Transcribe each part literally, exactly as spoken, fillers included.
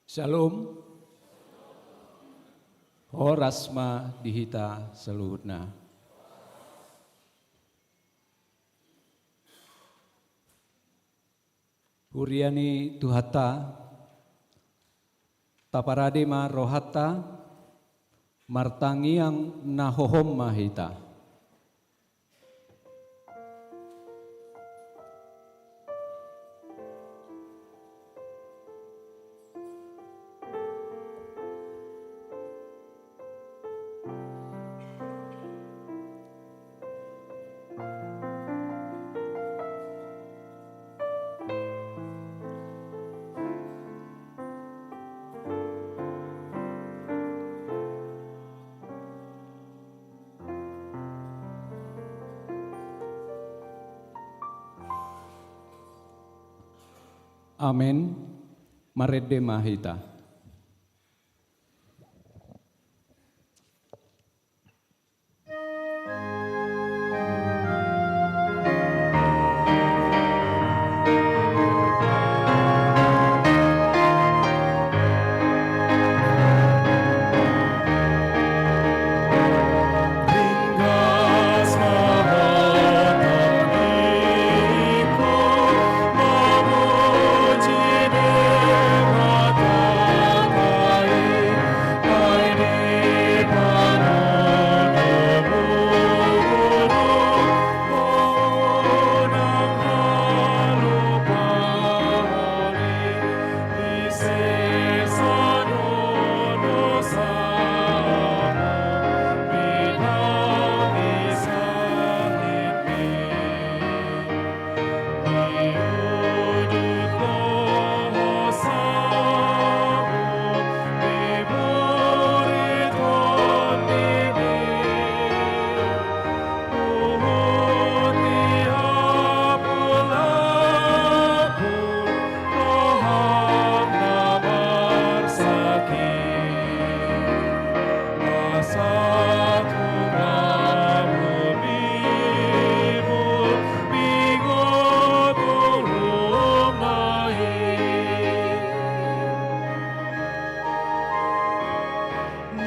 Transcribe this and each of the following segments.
Syalom. Horas ma di hita saluhutna. Huria ni Tuhanta, taparade ma rohanta, martangiang na hohom ma hita. Amen. Marende ma hita.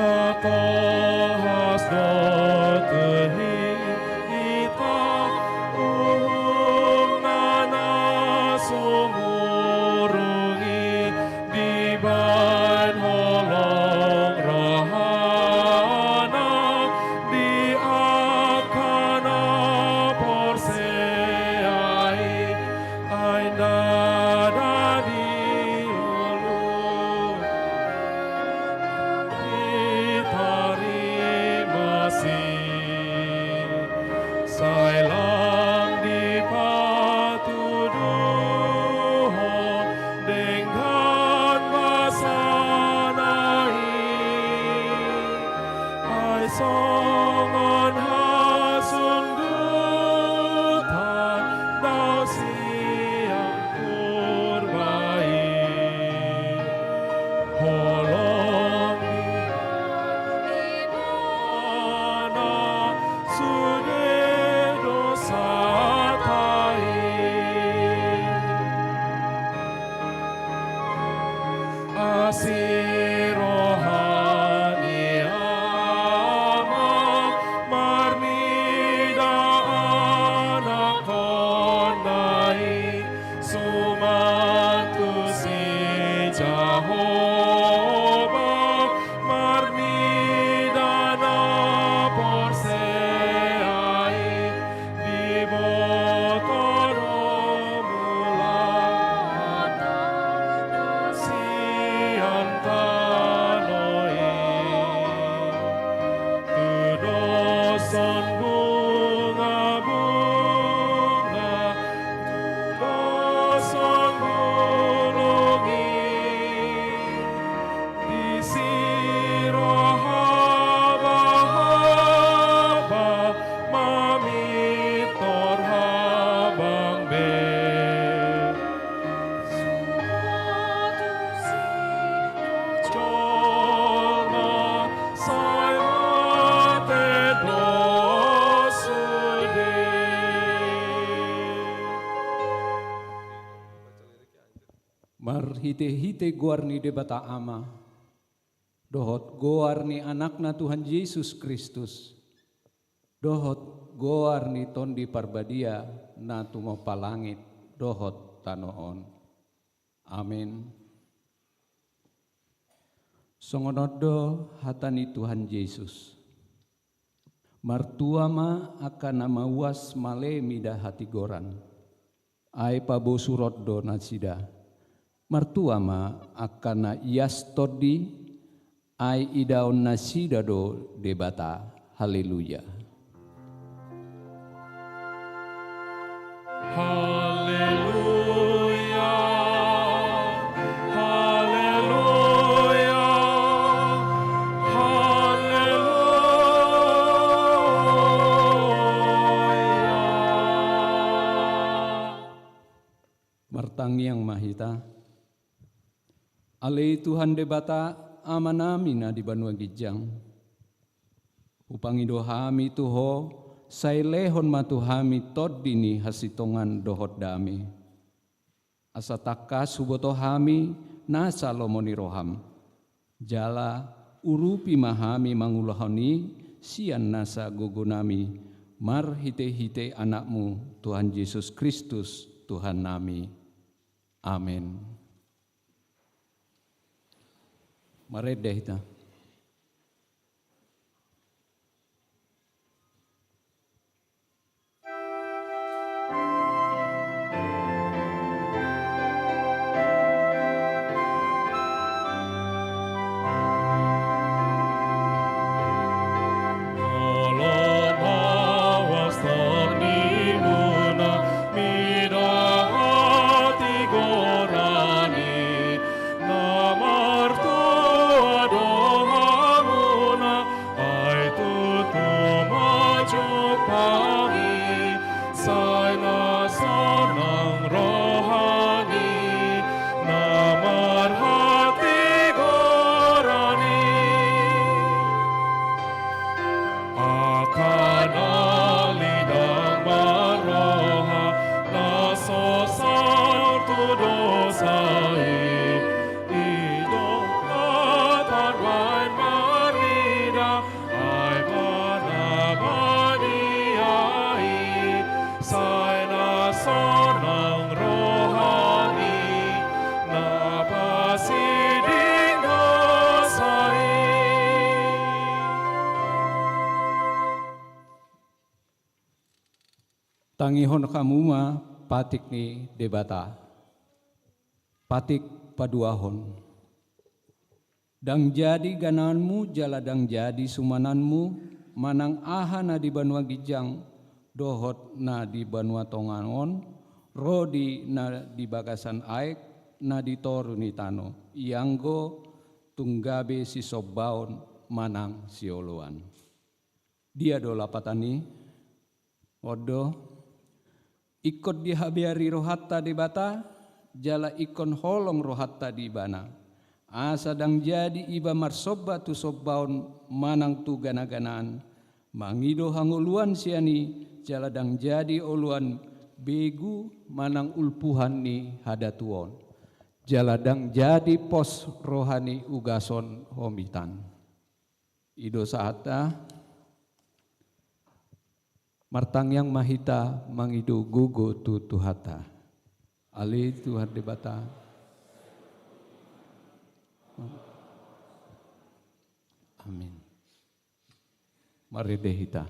Na tohas do tu hita uhumna na sumurung i, dibahen holong rohana di angka na porsea i. Ai ndada di ngolu i tarimasi, sai lang dipatuduhon denggan basana i. Ai songon hasundutan dao sian Purba i, holong ni Ibana sude dosanta i. Asi roha ni Amanta marhite-hite goar ni Debata Ama, dohot goar ni Anakna Tuhan Jesus Kristus, dohot goar ni Tondi Parbadia na tumompa langit dohot tano on. Amin. Songon on do hata ni Tuhan Jesus. Martua ma angka na mauas male mida hatigoran, ai pabosurhon do nasida. Martua ma angka na ias tondi, ai idaon nasida do Debata. Haleluya. Haleluya, haleluya, haleluya. Martangiang ma hita. Ale Tuhan Debata, Amanami na di banua ginjang, hupangido hami tu Ho, sai lehon ma tu hami tondi ni hasintongan dohot dame, asa tangkas huboto hami nasa lomo ni roham. Jala urupi ma hami mangulahon i sian nasa gogonami, marhite-hite Anakmu, Tuhan Jesus Kristus, Tuhannami. Amen. Marende hita. Molo mauas tondimuna mida hatigoran i, na martua do hamuna, ai tutu ma jumpa i, sai na sonang roha ni na marhatigoran i. Angka na lidang marroha, na so saur tu dosa i, i do na tarbaen marnida, ai ma na badia i, sai na sonang roha ni na pasiding dosa i. Tangihon hamu ma patik ni Debata. Patik paduahon. Ndang jadi ganaanmu jala ndang jadi sumananmu, manang aha na di banua ginjang dohot na di banua tonga on, ro di na di bagasan aek, na di toru ni tano, ianggo tung gabe sisombaon manang sioloan. Dia do lapatan i? On do, ingkon dihabeari rohanta Debata, jala ingkon holong rohanta di Ibana. Asa ndang jadi iba marsomba tu sombaon manang tu gana-ganaan, mangido hangoluan sian i, jala ndang jadi oloan begu manang ulpuhan ni hadatuon. Jala ndang jadi pos roha ni ugason homitan. I do sahatna. Martangiang ma hita mangido gogo tu Tuhanta. Ale Tuhan Debata. Amin. Marende hita.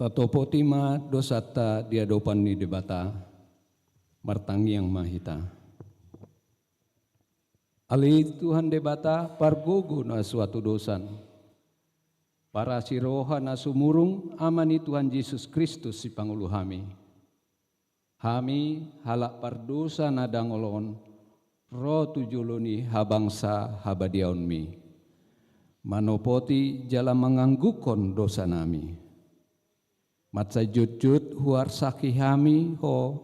Tatopoti ma dosanta di adopan ni Debata. Martangiang ma hita. Ale Tuhan Debata, pargogo na so hatudosan, parasi roha na sumurung, Ama ni Tuhan Jesus Kristus, Sipangolu hami. Hami, halak pardosa na dangol on, ro tu jolo ni habangsa habadiaonmi, manopoti jala manganggukkon dosanami. Mansai jotjot huarsaki hami Ho,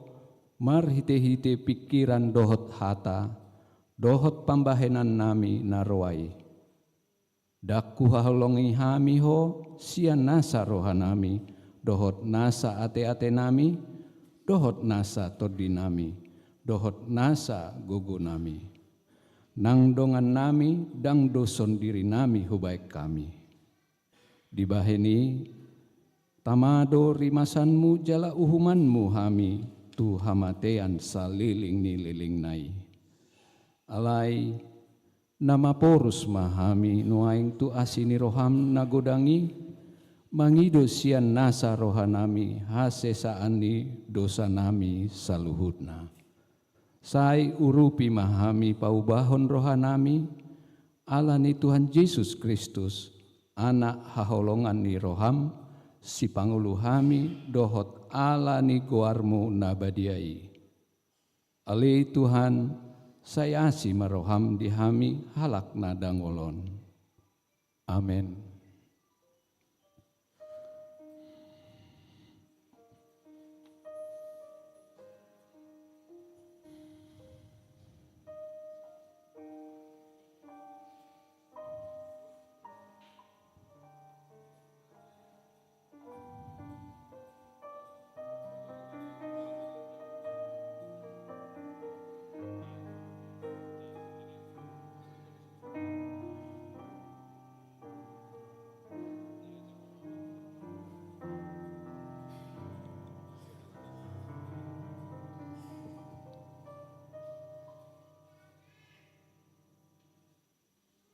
marhitehite pingkiran dohot hata, dohot pambahenannami na roa i. Ndang huhaholongi hami Ho sian nasa rohanami, dohot nasa ateatenami, dohot nasa tondinami, dohot nasa gogonami. Nang dongannami, ndang do sondirinami hubaen hami. Dibahen i, tama do rimasanmu jala uhumanmu hami tu hamatean saleleng ni lelengna i. Alai, na maporus ma hami nuaeng tu asi ni roham na godang i, mangido sian nasa rohanami hasesaan ni dosanami saluhutna. Sai urupi ma hami paubahon rohanami, ala ni Tuhan Jesus Kristus, Anak haholongan ni roham, Sipangolu hami, dohot ala ni goarmu na badia i. Ale Tuhan, sai asi ma roham di hami halak na dangol on. Amen.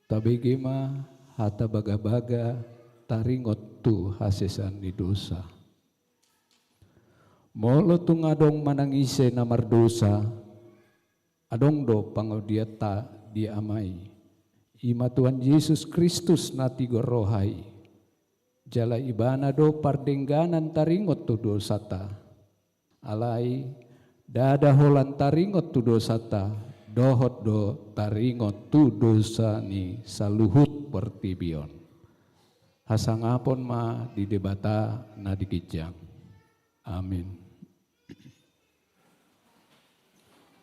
Tabege ma hata bagabaga taringot tu hasesaan ni dosa. Molo tung adong manang ise na mardosa, adong do pangodianta di Ama i, i ma Tuhan Jesus Kristus na tigor roha i. Jala Ibana do pardengganan taringot tu dosanta. Alai, ndada holan taringot tu dosanta, dohot do taringot tu dosa ni saluhut portibi on. Hasangapon ma di Debata na di ginjang. Amin.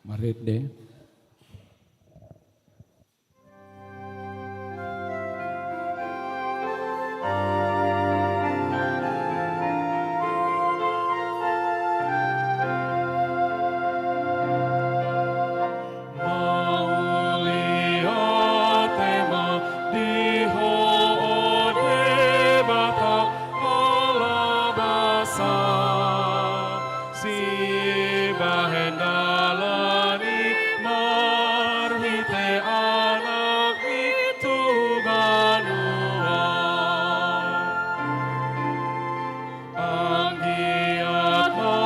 Marende. Mauliate ma di Ho, o Debata Alabasa, sibahen dalan i marhite Anakmi tu banua. Anggiat ma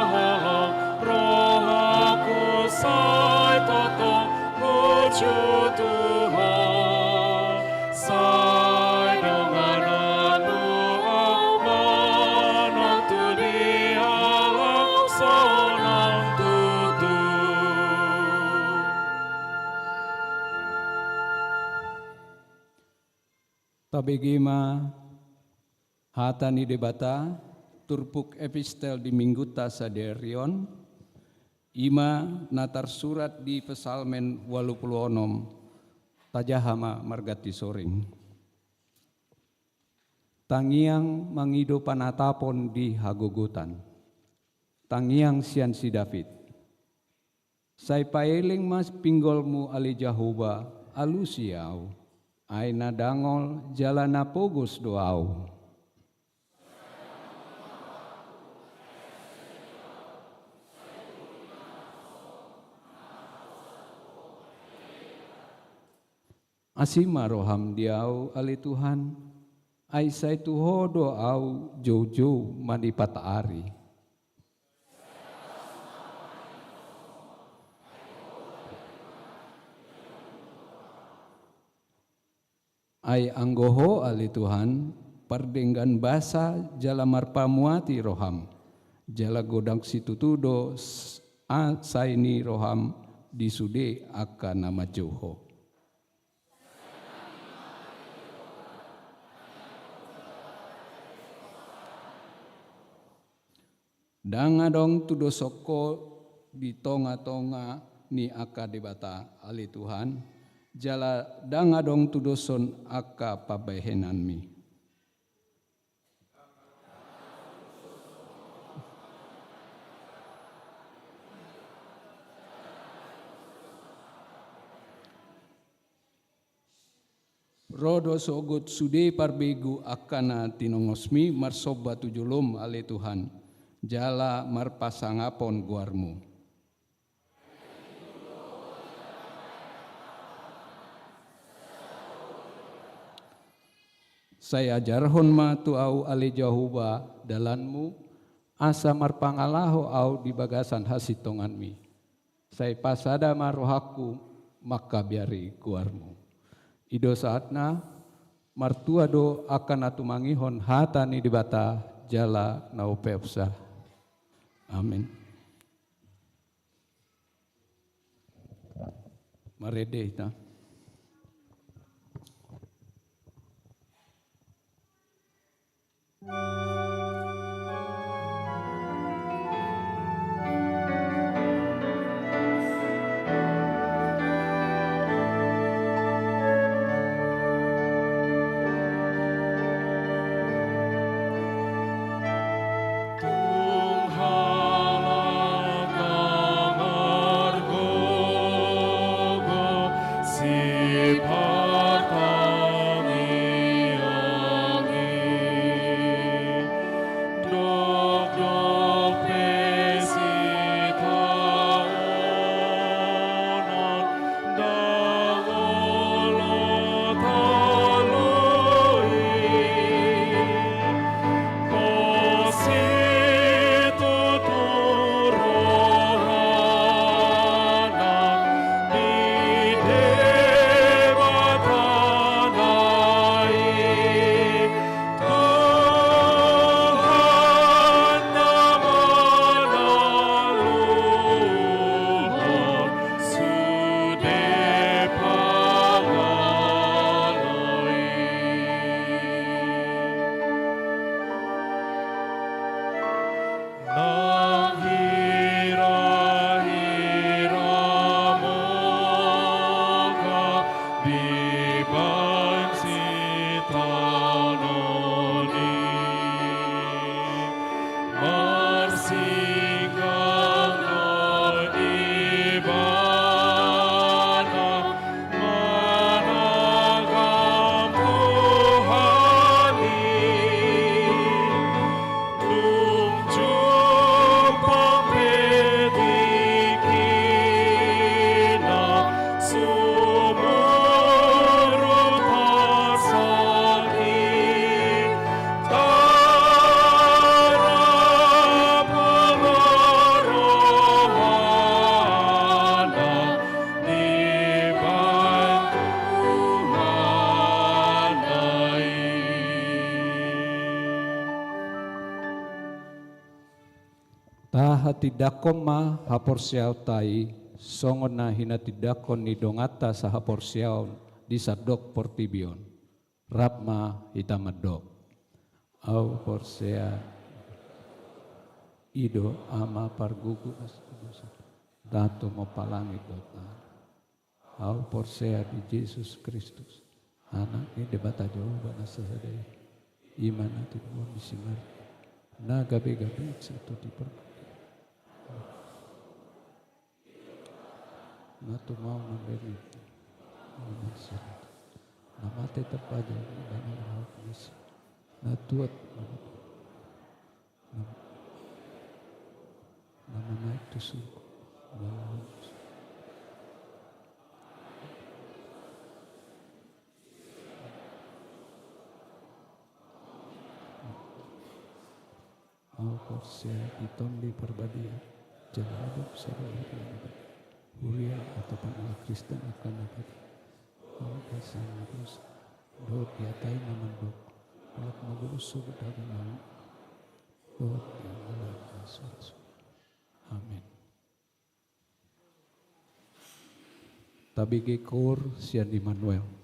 holong rohangku sai tongtong burju tu Ho, sai dongananmu ahu manang tu dia laos sonang tutu. Tabege ma hata ni Debata, turpuk epistel di Minggunta sadari on, i ma na tarsurat di Psalmen ualu pulu onom, tajaha ma marganti soring. Tangiang mangido panatapon di hagogotan. Tangiang sian si David. Sai paeleng ma pinggolmu ale Jahowa, alusi ahu, ai na dangol jala na pogos do ahu. Asi ma roham di ahu ale Tuhan, Ai sai tu Ho do ahu joujou manipat ari. Ai anggo Ho ale Tuhan, pardenggan basa jala marpamuati roham, jala godang situtu do s-, a-, sai ni roham di sude angka na manjou Ho. Ndang adong tudoson Ho di tongatonga ni angka debata, ale Tuhan, jala ndang adong tudoson angka pambahenanmi. Ro do sogot sude parbegu angka na tinongosmi marsomba tu jolom, ale Tuhan, jala marpasangapon goarmu. Sai ajarhon ma tu ahu, ale Jahowa, dalanmu, asa marpangalaho ahu di bagasan hasintonganmi. Sai pasada ma rohangku mangkabiari goarmu. I do saatna, martua do angka na tumangihon hata ni Debata jala na umpeopsa. Amen. Marende hita. Tahatindangkon ma haporseaonta i, songon na hinatindangkon ni donganta sahaporseaon di sandok portibi on. Rap ma hita mandok. Ahu porsea, i do Ama pargogo na so dosa, ndang tumompa langit dohot nari. Ahu porsea di Jesus Kristus, Anak ni Debata Jahowa na sasada i, i ma na tinubuan ni si Maria, na gabe-gabe sahat tu parpudi, na tumaon mambahen, na mate tarpajal, na mangihut misi, na tuat, na na manaek tu surgo, na mangihut misi. Au porsea di Tondi Parbadia, jala adong sada huria na badia. Huria atau pangula Kristen angka na badia. Au dasam dosa, dohot di hata i na mandok, holan mangolu sogot daging mangan. Dohot di hangoluan na sursur. Amen. Tabege koor sian Immanuel.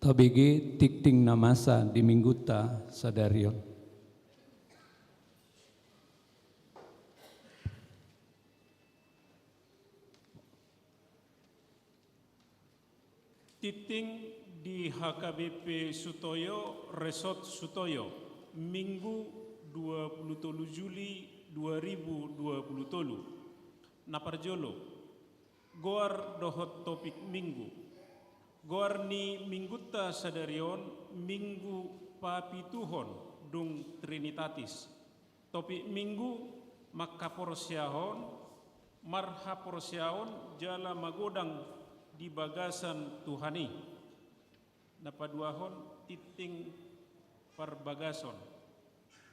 H K B P tingting na masa di minggunta sadari on. Tingting di H K B P Sutoyo, Resort Sutoyo, Minggu dua puluh tolu Juli dua ribu dua puluh tolu. Na parjolo, goar dohot topik minggu. Goar ni minggunta sadari on, Minggu Papituhon, dung Trinitatis. Topik minggu, manghaporseahon, marhaporseaon jala magodang di bagasan Tuhan i. Na paduahon, tingting parbagason.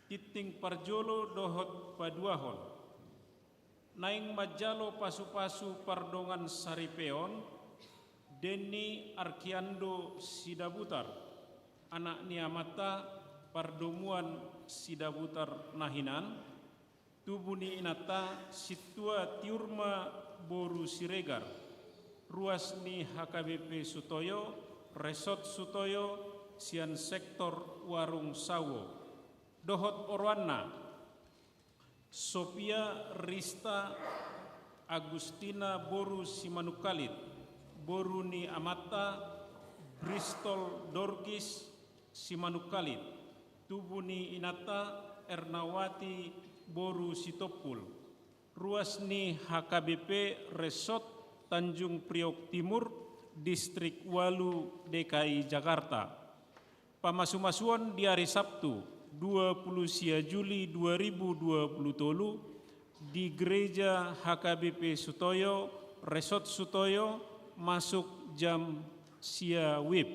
Tingting parjolo dohot paduahon. Naeng manjalo pasupasu pardongansaripeon, Denny Arkiando Sidabutar, anak ni amanta Pardomuan Sidabutar na hinan, tubu ni inanta Sintua Tiurma boru Siregar, ruas ni H K B P Sutoyo, Resort Sutoyo, sian sektor Warung Sawo, dohot oroanna, Sofia Rista Agustina boru Simanungkalit, boru ni amanta Bristol Dorgis Simanungkalit, tubu ni inanta Ernawati boru Sitompul, ruas ni H K B P Resort Tanjung Priok Timur, Distrik Walu D K I Jakarta. Pamasumasuon di ari Sabtu, dua puluh sia Juli dua ribu dua puluh tolu, di Gereja H K B P Sutoyo, Resort Sutoyo, masuk jam sia WIB.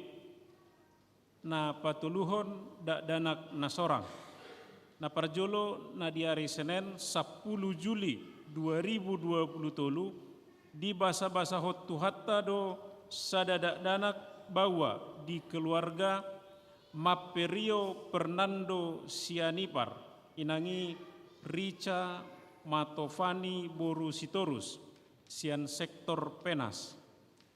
Na patoluhon, dakdanak na sorang. Na parjolo, na di ari Senen, sampulu Juli dua ribu dua puluh tolu, dibasabasahon Tuhanta do sada dakdanak baoa di keluarga Mamperio Fernando Sianipar, inang i Rica Matovani boru Sitorus, sian sektor Penas.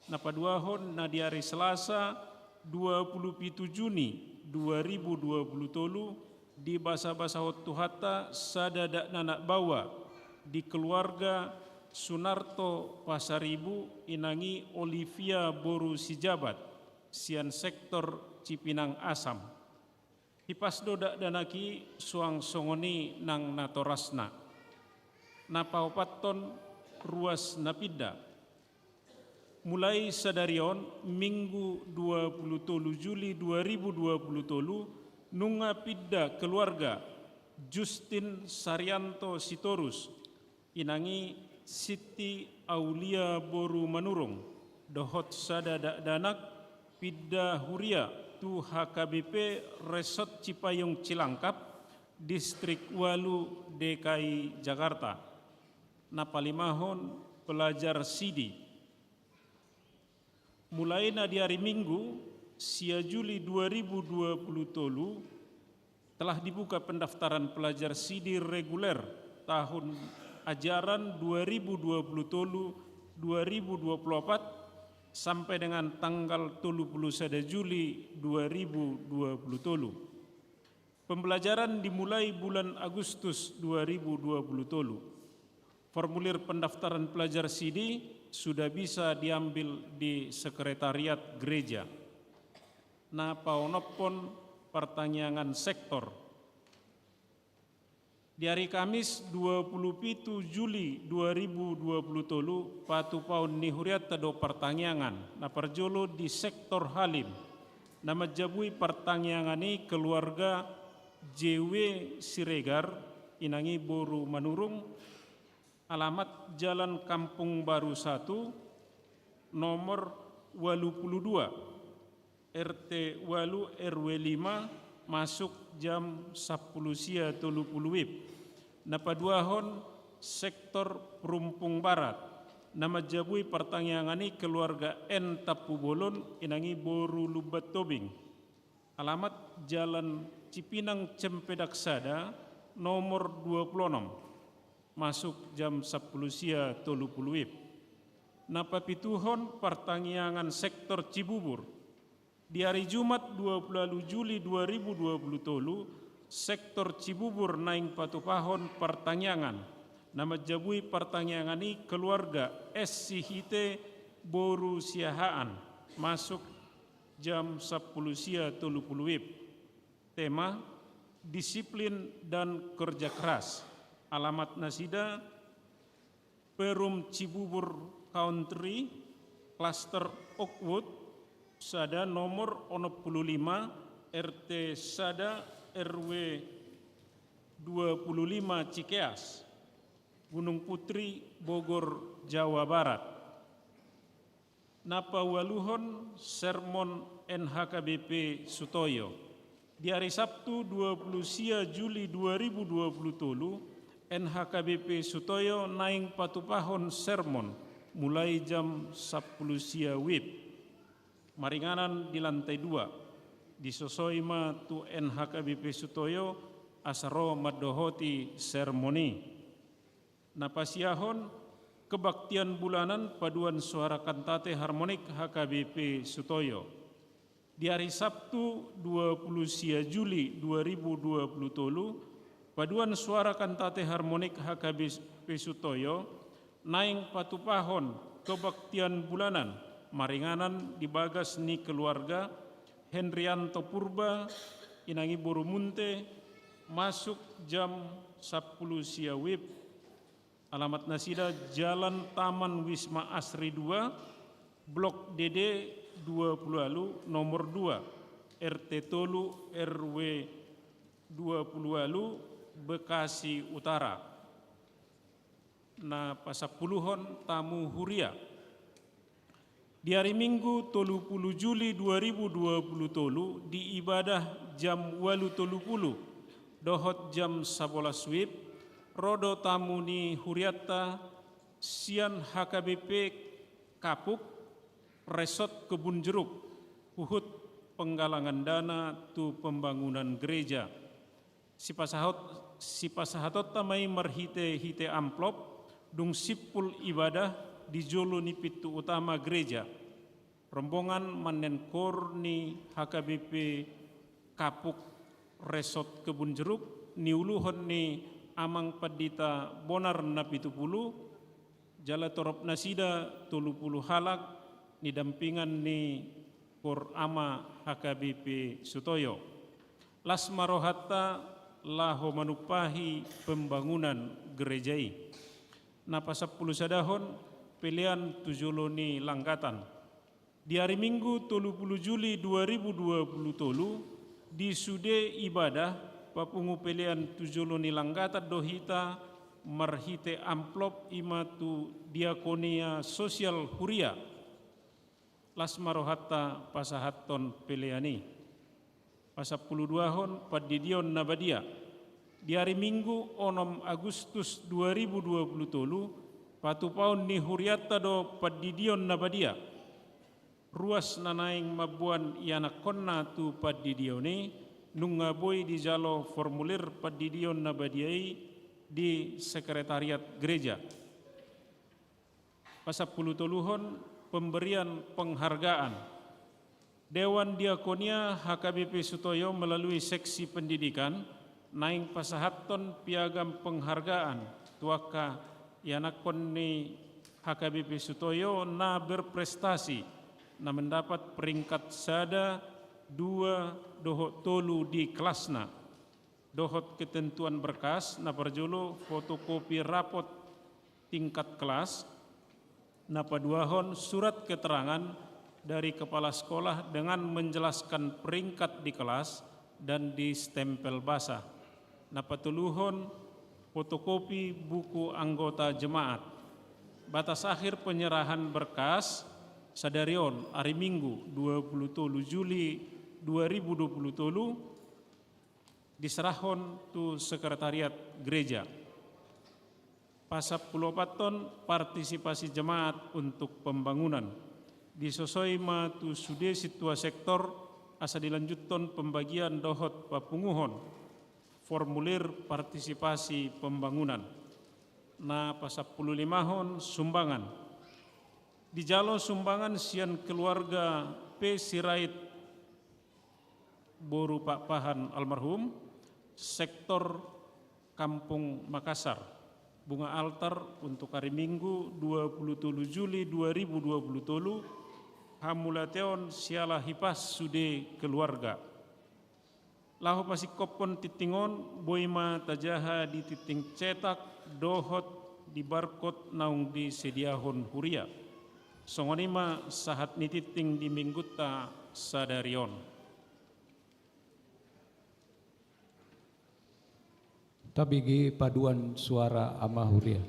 Na paduahon, na di ari Selasa, dua puluh pitu Juni dua ribu dua puluh tolu, dibasabasahon Tuhanta sada dakdanak baoa di keluarga Sunarto Pasaribu, inang i Olivia boru Sijabat, sian sektor Cipinang Asam. Hipas do dakdanak i, suang songon i nang natorasna. Na paopathon, ruas na pinda. Mulai sadari on, Minggu dua puluh tolu Juli dua ribu dua puluh tolu, nunga pinda keluarga Justin Sarianto Sitorus, inang i Siti Aulia boru Manurung, dohot sada dakdanak pinda huria tu H K B P Resort Cipayung Cilangkap, Distrik Walu D K I Jakarta. Na palimahon, pelajar sidi. Mulai na di ari Minggu, sia Juli dua ribu dua puluh tolu, telah dibuka pendaftaran pelajar sidi reguler tahun ajaran dua ribu dua puluh tolu dua ribu dua puluh empat sampai dengan tanggal tolu puluh sada Juli dua ribu dua puluh tolu. Pembelajaran dimulai bulan Agustus dua ribu dua puluh tolu. Formulir pendaftaran pelajar sidi sudah bisa diambil di sekretariat gereja. Na paonomhon, partangiangan sektor. Di ari Kamis dua puluh pitu Juli dua ribu dua puluh tolu, patupaon ni hurianta do partangiangan. Na parjolo di sektor Halim. Na manjabui partangiangan i keluarga J W Siregar, inang i boru Manurung, alamat Jalan Kampung Baru satu, nomor walu pulu dua, R T walu, R W lima, masuk jam sampulu sia tolu pulu WIB. Na paduahon, sektor Perumpung Barat. Na manjabui partangiangan i keluarga N Tampubolon, inang i boru Lumban Tobing. Alamat Jalan Cipinang Cempedak sada, nomor dua pulu onom, masuk jam sampulu sia tolu pulu WIB. Na papituhon, partangiangan sektor Cibubur. Di ari Jumat dua puluh ualu Juli dua ribu dua puluh tolu, sektor Cibubur naeng patupahon partangiangan. Na manjabui partangiangan i keluarga S. Sihite boru Siahaan, masuk jam sampulu sia tolu pulu WIB. Tema: Disiplin dan Kerja Keras. Alamat nasida: Perum Cibubur Country, Cluster Oakwood, sada, nomor onom pulu lima, R T sada, R W dua pulu lima Cikeas, Gunung Putri, Bogor, Jawa Barat. Na paualuhon, sermon N H K B P Sutoyo. Di ari Sabtu dua puluh sia Juli dua ribu dua puluh tolu, N H K B P Sutoyo naeng patupahon sermon mulai jam sampulu sia WIB. Maringanan di lantai dua. Disosoi ma tu N H K B P Sutoyo asa ro mandohoti sermon i. Na pasiahon, kebaktian bulanan paduan suara kantate harmonik H K B P Sutoyo. Di ari Sabtu dua puluh sia Juli dua ribu dua puluh tolu, paduan suara kantate harmonik H K B P Sutoyo naeng patupahon kebaktian bulanan maringanan di bagas ni keluarga Henrianto Purba, inang i boru Munte, masuk jam sampulu sia WIB. Alamat nasida: Jalan Taman Wisma Asri dua, Blok D D dua puluh ualu, nomor dua, R T tolu, R W dua puluh ualu, Bekasi Utara. Na pasampuluhon, tamu huria. Di ari Minggu tolu pulu Juli dua ribu dua pulu tolu, di ibadah jam ualu tolu pulu dohot jam sabolas WIB, ro do tamu ni hurianta sian H K B P Kapuk, Resort Kebun Jeruk, huhut penggalangan dana tu pembangunan gereja. Sipasahot-, sipasahatonta ma i marhite-hite amplop, dung simpul ibadah di jolo ni pintu utama gereja. Rombongan manen koor ni H K B P Kapuk Resort Kebun Jeruk, niuluhon ni Amang Pandita Bonar Napitupulu, jala torop nasida tolu pulu halak, nidampingan ni koor ama H K B P Sutoyo. Las ma rohanta laho manumpahi pembangunan gereja i. Na pasampulu sadahon, pelean tu jolo ni langgatan. Di ari Minggu tolu pulu Juli dua ribu dua pulu tolu, di sude ibadah papungu pelean tu jolo ni langgatan do hita marhite amplop, i ma tu Diakonia Sosial Huria. Las ma rohanta pasahathon pelean i. Pasampulu duahon, pandidion na badia. Di ari Minggu onom Agustus dua ribu dua pulu tolu, patupaon ni hurianta do pandidion na badia. Ruas na naeng mamboan ianakhonna tu pandidion i, nunga boi dijalo formulir pandidion na badia i di sekretariat gereja. Pasampulu toluhon, pemberian penghargaan. Dewan Diakonia H K B P Sutoyo melalui seksi pendidikan naeng pasahathon piagam penghargaan tu angka ianakhon ni H K B P Sutoyo na berprestasi, na mendapat peringkat sada, dua, dohot tolu di kelasna. Dohot ketentuan berkas, na parjolo fotokopi rapot tingkat kelas, na paduahon surat keterangan dari kepala sekolah dengan menjelaskan peringkat di kelas dan distempel basah, na patoluhon fotokopi buku anggota jemaat. Batas akhir penyerahan berkas sadari on, ari Minggu dua pulu tolu Juli dua ribu dua pulu tolu, diserahon tu sekretariat gereja. Pasampulu opathon, partisipasi jemaat untuk pembangunan. Disosoi ma tu sude sintua sektor asa dilanjuthon pembagian dohot papunguhon formulir partisipasi pembangunan. Na pasampulu limahon, sumbangan. Dijalo sumbangan sian keluarga P. Sirait boru Pakpahan almarhum, sektor Kampung Makassar. Bunga altar untuk hari Minggu, dua puluh tolu Juli dua ribu dua puluh tolu, hamauliateon siala hipas sude keluarga. Laho pasingkophon tingting on, boi ma tajaha di tingting cetak dohot di barkot naung disediahon huria. Songon i ma sahat ni tingting di Minggunta sadari on. Tabege paduan suara ama huria.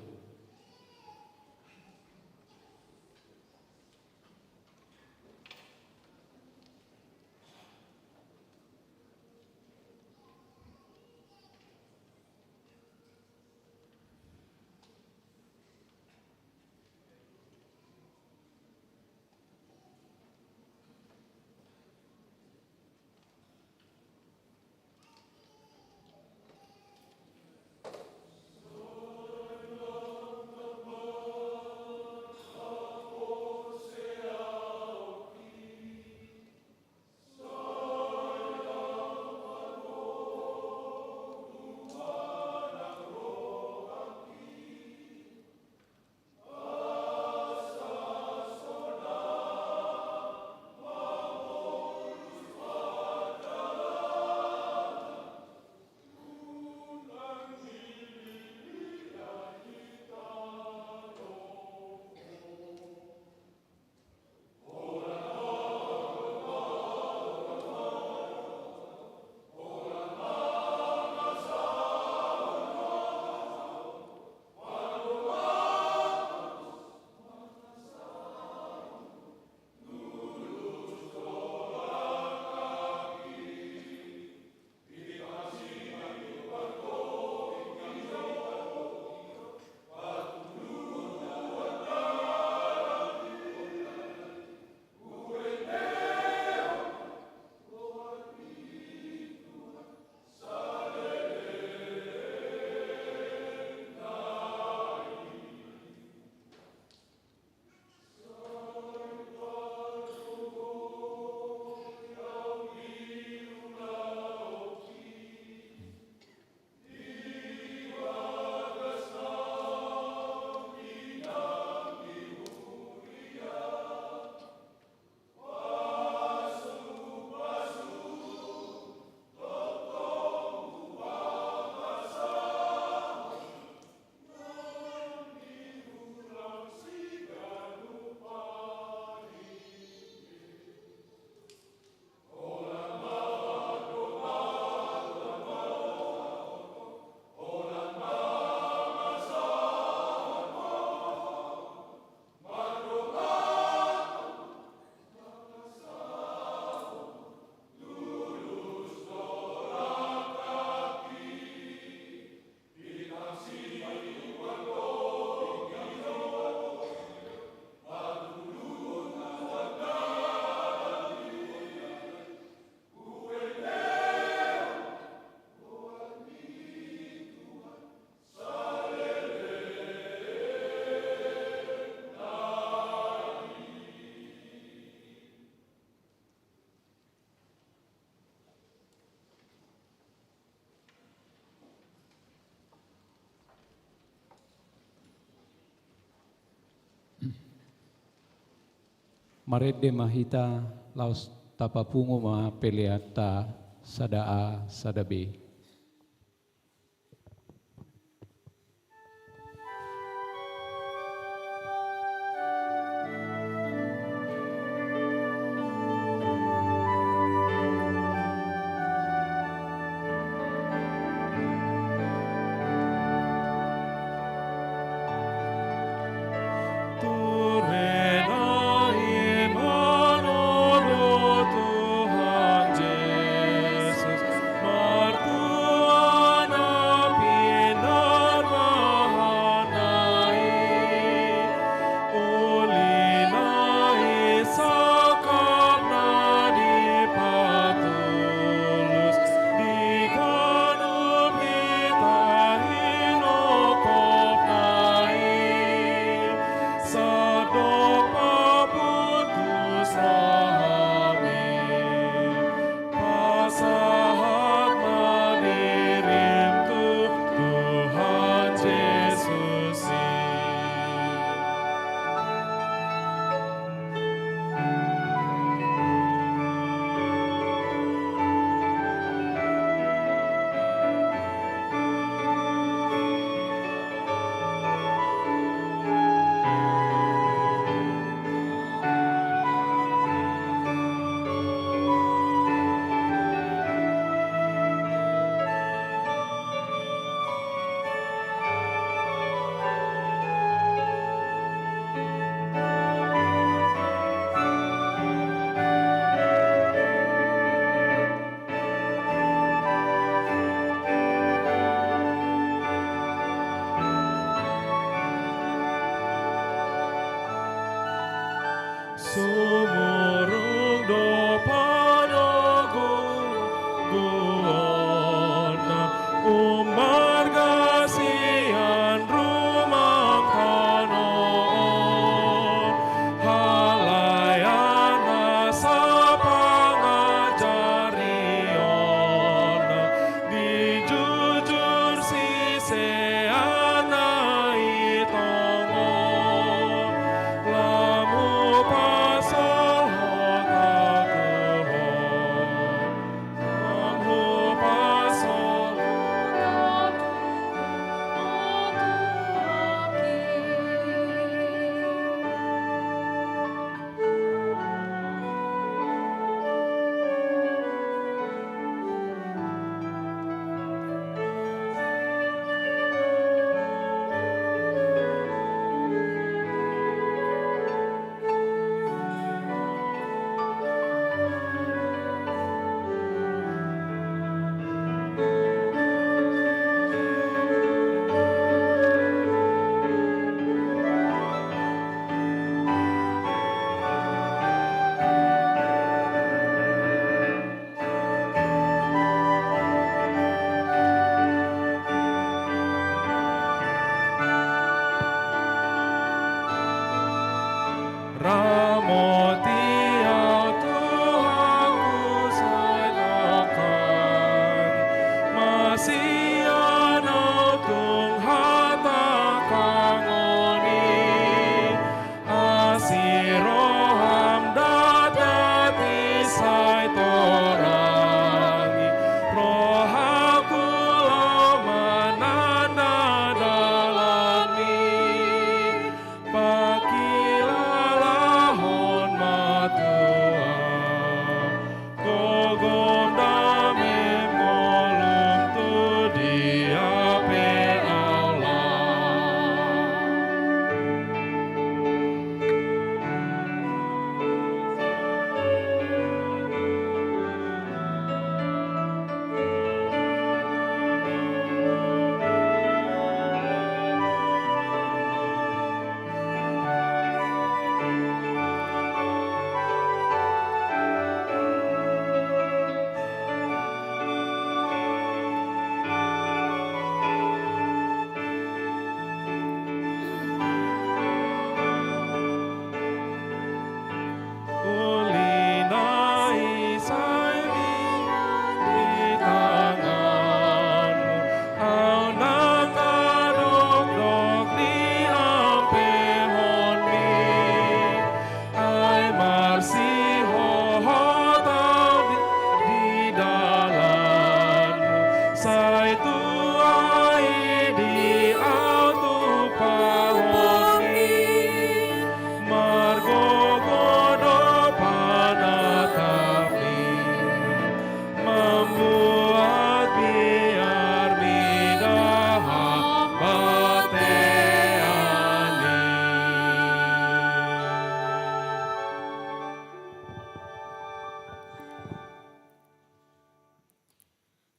Marende ma hita, laos tapapungu ma peleanta sada A sada B.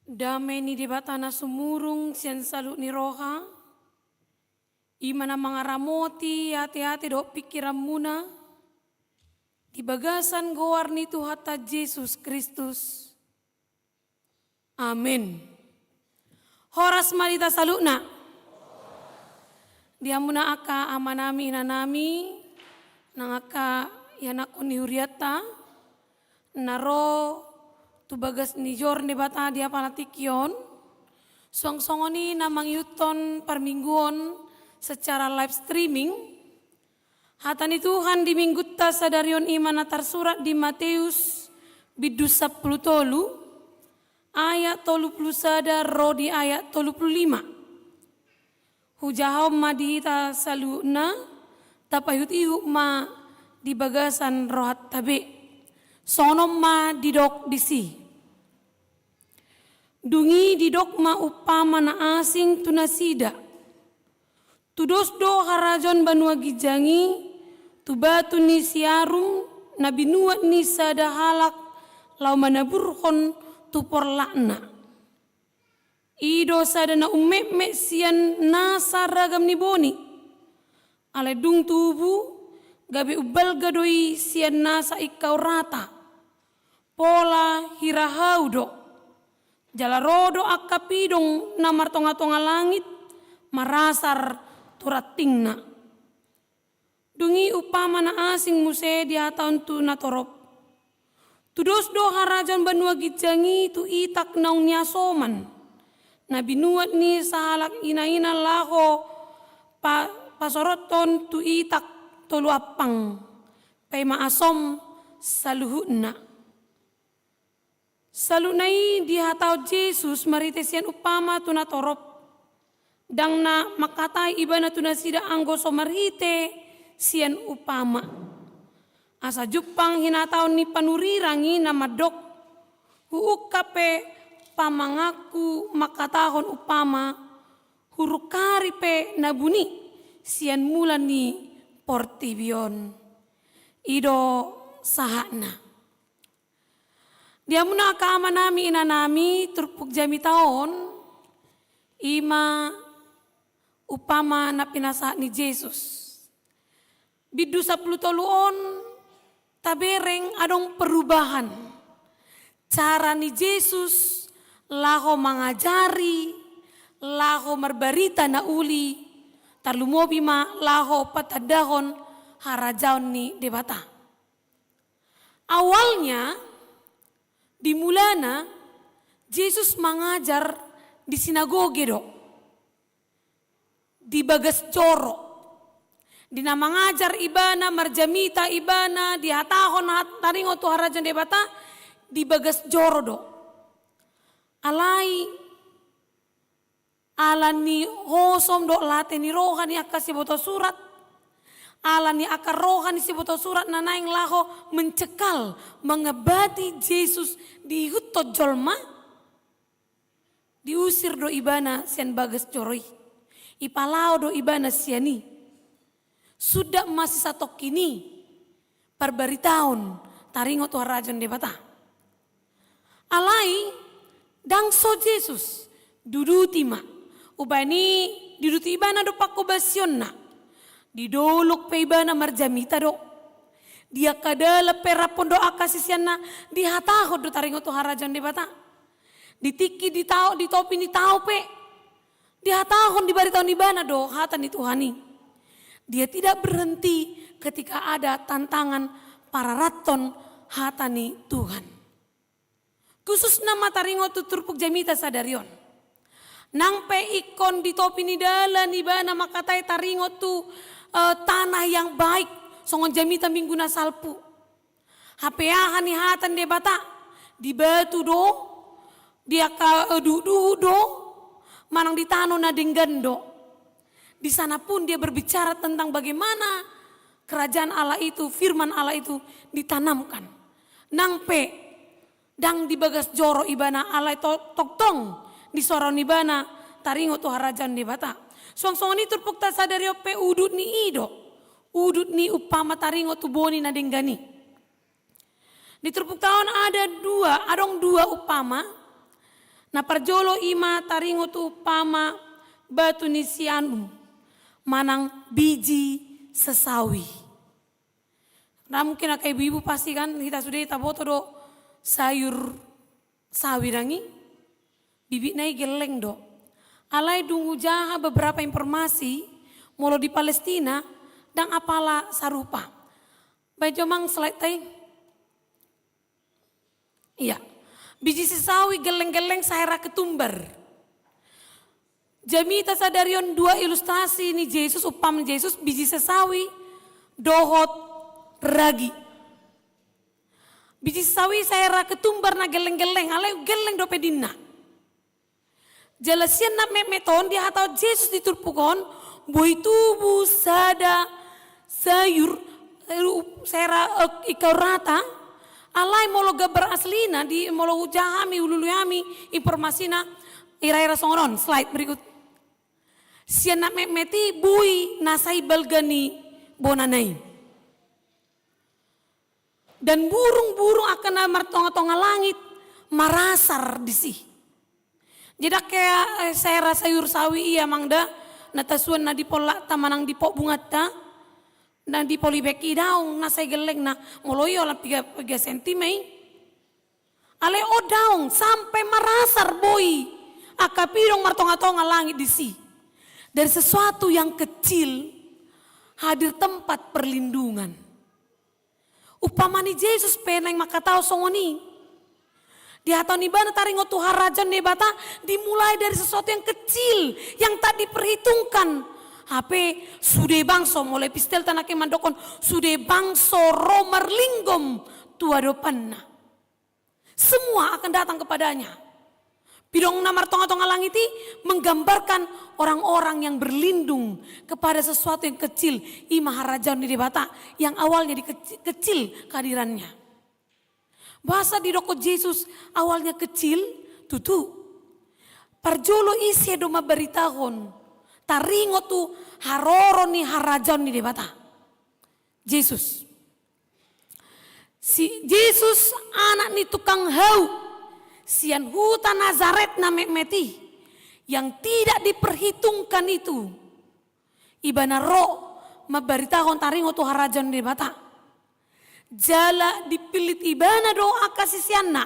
Dame ni Debata na sumurung sian saluhut ni roha, i ma na mangaramoti ateate dohot pingkiranmuna di bagasan goar ni Tuhanta Jesus Kristus. Amen. Horas ma di hita saluhutna. Di hamuna angka amanami inanami, nang angka ianakhon ni hurianta, na ro tu bagas ni joro ni Debata di apala tingki on, suang songon i na mangihuthon parmingguon secara live streaming. Hata ni Tuhan di minggunta sadari on i ma na tarsurat di Mateus bindu sampulu tolu, ayat tolu pulu sada ro di ayat tolu pulu lima. Hujahahon ma di hita saluhutna, tapaihutihut ma di bagasan rohanta be. Songon on ma didok disi. Dung i didok ma umpama na asing tu nasida. Tudos do harajaon banua ginjang i tu batu ni siarum na binuat ni sada halak laho manaburhon tu porlakna. I do sada na ummetmet sian nasa ragam ni boni. Alai dung tubu, gabe umbalga do i sian nasa ingkau rata. Pola hira hau do. Jala ro do angka pidong na martongatonga langit, marasar tu rantingna. Dung i umpama na asing muse dihatahon tu natorop. Tudos do harajaon banua ginjang i tu itak naung niasoman. Na binuat ni sahalak inaina laho pa-, pasorothon tu itak tolu ampang. Paima asom saluhutna. Saluhutna i dihatahon Jesus marhite sian umpama tu natorop. Ndang na mangkatai ibana tu nasida anggo so marhite sian umpama. Asa jumpang hinatahon ni panurirang i na mandok, huungkap pe pamanganku mangkatahon umpama, hurungkari pe na buni sian mula ni portibi on. I do sahatna. Di hamuna angka amanami inanami, turpuk jamita on, i ma umpama na pinasahat ni Jesus. Bindu sampulu tolu on tabereng adong perubahan cara ni Jesus laho mangajari, laho marbarita na uli, tarlumobi ma laho patandahon harajaon ni Debata. Awalnya, di mulana, Jesus mangajar di sinagoge do, di bagas joro. Di na mangajar ibana, marjamita ibana, dihatahon hat-, taringot tu harajaon Debata, di bagas joro do. Alai, ala ni hosom dohot late ni roha ni angka siboto surat, ala ni angka roha ni siboto surat na naeng laho mencekal, mengambati Jesus diihuthon jolma, diusir do ibana sian bagas joro i. Ipalaho do ibana sian i. Suda masih satongkin i parbaritaon taringot tu harajaon Debata. Alai, ndang so Jesus, diuduti ma. Umbahen i diuduti ibana do pangkobasionna. Di dolok pe ibana marjamita do. Di angka dalan pe rap do angka siseanna dihatahon do taringot tu harajaon Debata. Di tingki di tao, di topi ni tao pe. Dihatahon, dibaritahon ibana do hata ni Tuhan i. Dia tidak berhenti ketika ada tantangan pararathon hata ni Tuhan. Khususna ma taringot tu turpuk jamita sadari on. Nang pe ingkon di topi ni dalan ibana mangkatai taringot tu, eh, tanah yang baik, songon jamita minggu na salpu. Hape aha ni hata ni Debata, di batu do, di angka, eh, duhutduhut do, manang di tano na denggan do. Di sana pun dia berbicara tentang bagaimana kerajaan Allah itu, firman Allah itu ditanamkan. Nang pe, ndang di bagas joro ibana alai to-, tongtong disorahon ibana taringot tu harajaon Debata. Suang songon i turpukta sadari on pe udut ni i do. Udut ni umpama taringot tu boni na denggan i. Di turpukta on ada dua, adong dua umpama. Na parjolo i ma taringot tu umpama batu ni sianum manang biji sesawi. Nah, mungkin angka ibu-ibu pasti kan, hita sude taboto do sayur sawi dang i, bibitna i gelleng do. Alai dung hujaha beberapa informasi, molo di Palestina, dang apala sarupa. Baen jo amang slide-ta i. Iya. Biji sesawi gelleng-gelleng sahera ketumbar. Jamita sadari on dua ilustrasi ni Jesus, umpama ni Jesus, biji sesawi dohot ragi. Biji sesawi sahera ketumbar na gelleng-gelleng, alai gelleng dope ninna. Jala sian na metmet on dihatahon Jesus di turpuk on, boi tubu sada sayur, eh, sahera, eh, ingkau rata, alai molo gambar aslina di molo hujaha hami, hulului hami informasina, hira-hira songon on, slide berikut. Sian na metmet i boi na sai balga ni bonana i. Dan burung-burung angka na martonga-tonga langit marasar disi. Jadi angka, eh, sahera sayur sawi i amang da, na tasuan na di pollakta manang di pok bunganta, na di polybag i daong na sai gellengna, molo i holan piga, piga senti ma i. Alai on daong sampe marasar boi angka pidong martonga-tonga langit disi. Dari sesuatu yang kecil hadir tempat perlindungan. Umpama ni Jesus pe naeng mangkatahon songon i. Dihatahon ibana taringot tu harajaon ni Debata dimulai dari sesuatu yang kecil, yang tak diperhitungkan. Hape sude bangso, molo epistelta nangkin mandokhon, sude bangso ro marlinggom tu adopanna. Semua akan datang kepadanya. Pidong na martonga-tonga langit i menggambarkan orang-orang yang berlindung kepada sesuatu yang kecil, i ma harajaon ni Debata yang awalnya di kecil, kecil kehadirannya. Boasa didokhon Jesus awalnya kecil, tutu. Parjolo ise do mambaritahon taringot tu haroro ni harajaon ni Debata? Jesus. Si Jesus anak ni tukang hau, sian huta Nazaret na metmet i, yang tidak diperhitungkan itu, ibana ro mambaritahon taringot tu harajaon ni Debata. Jala dipillit ibana do angka siseanna,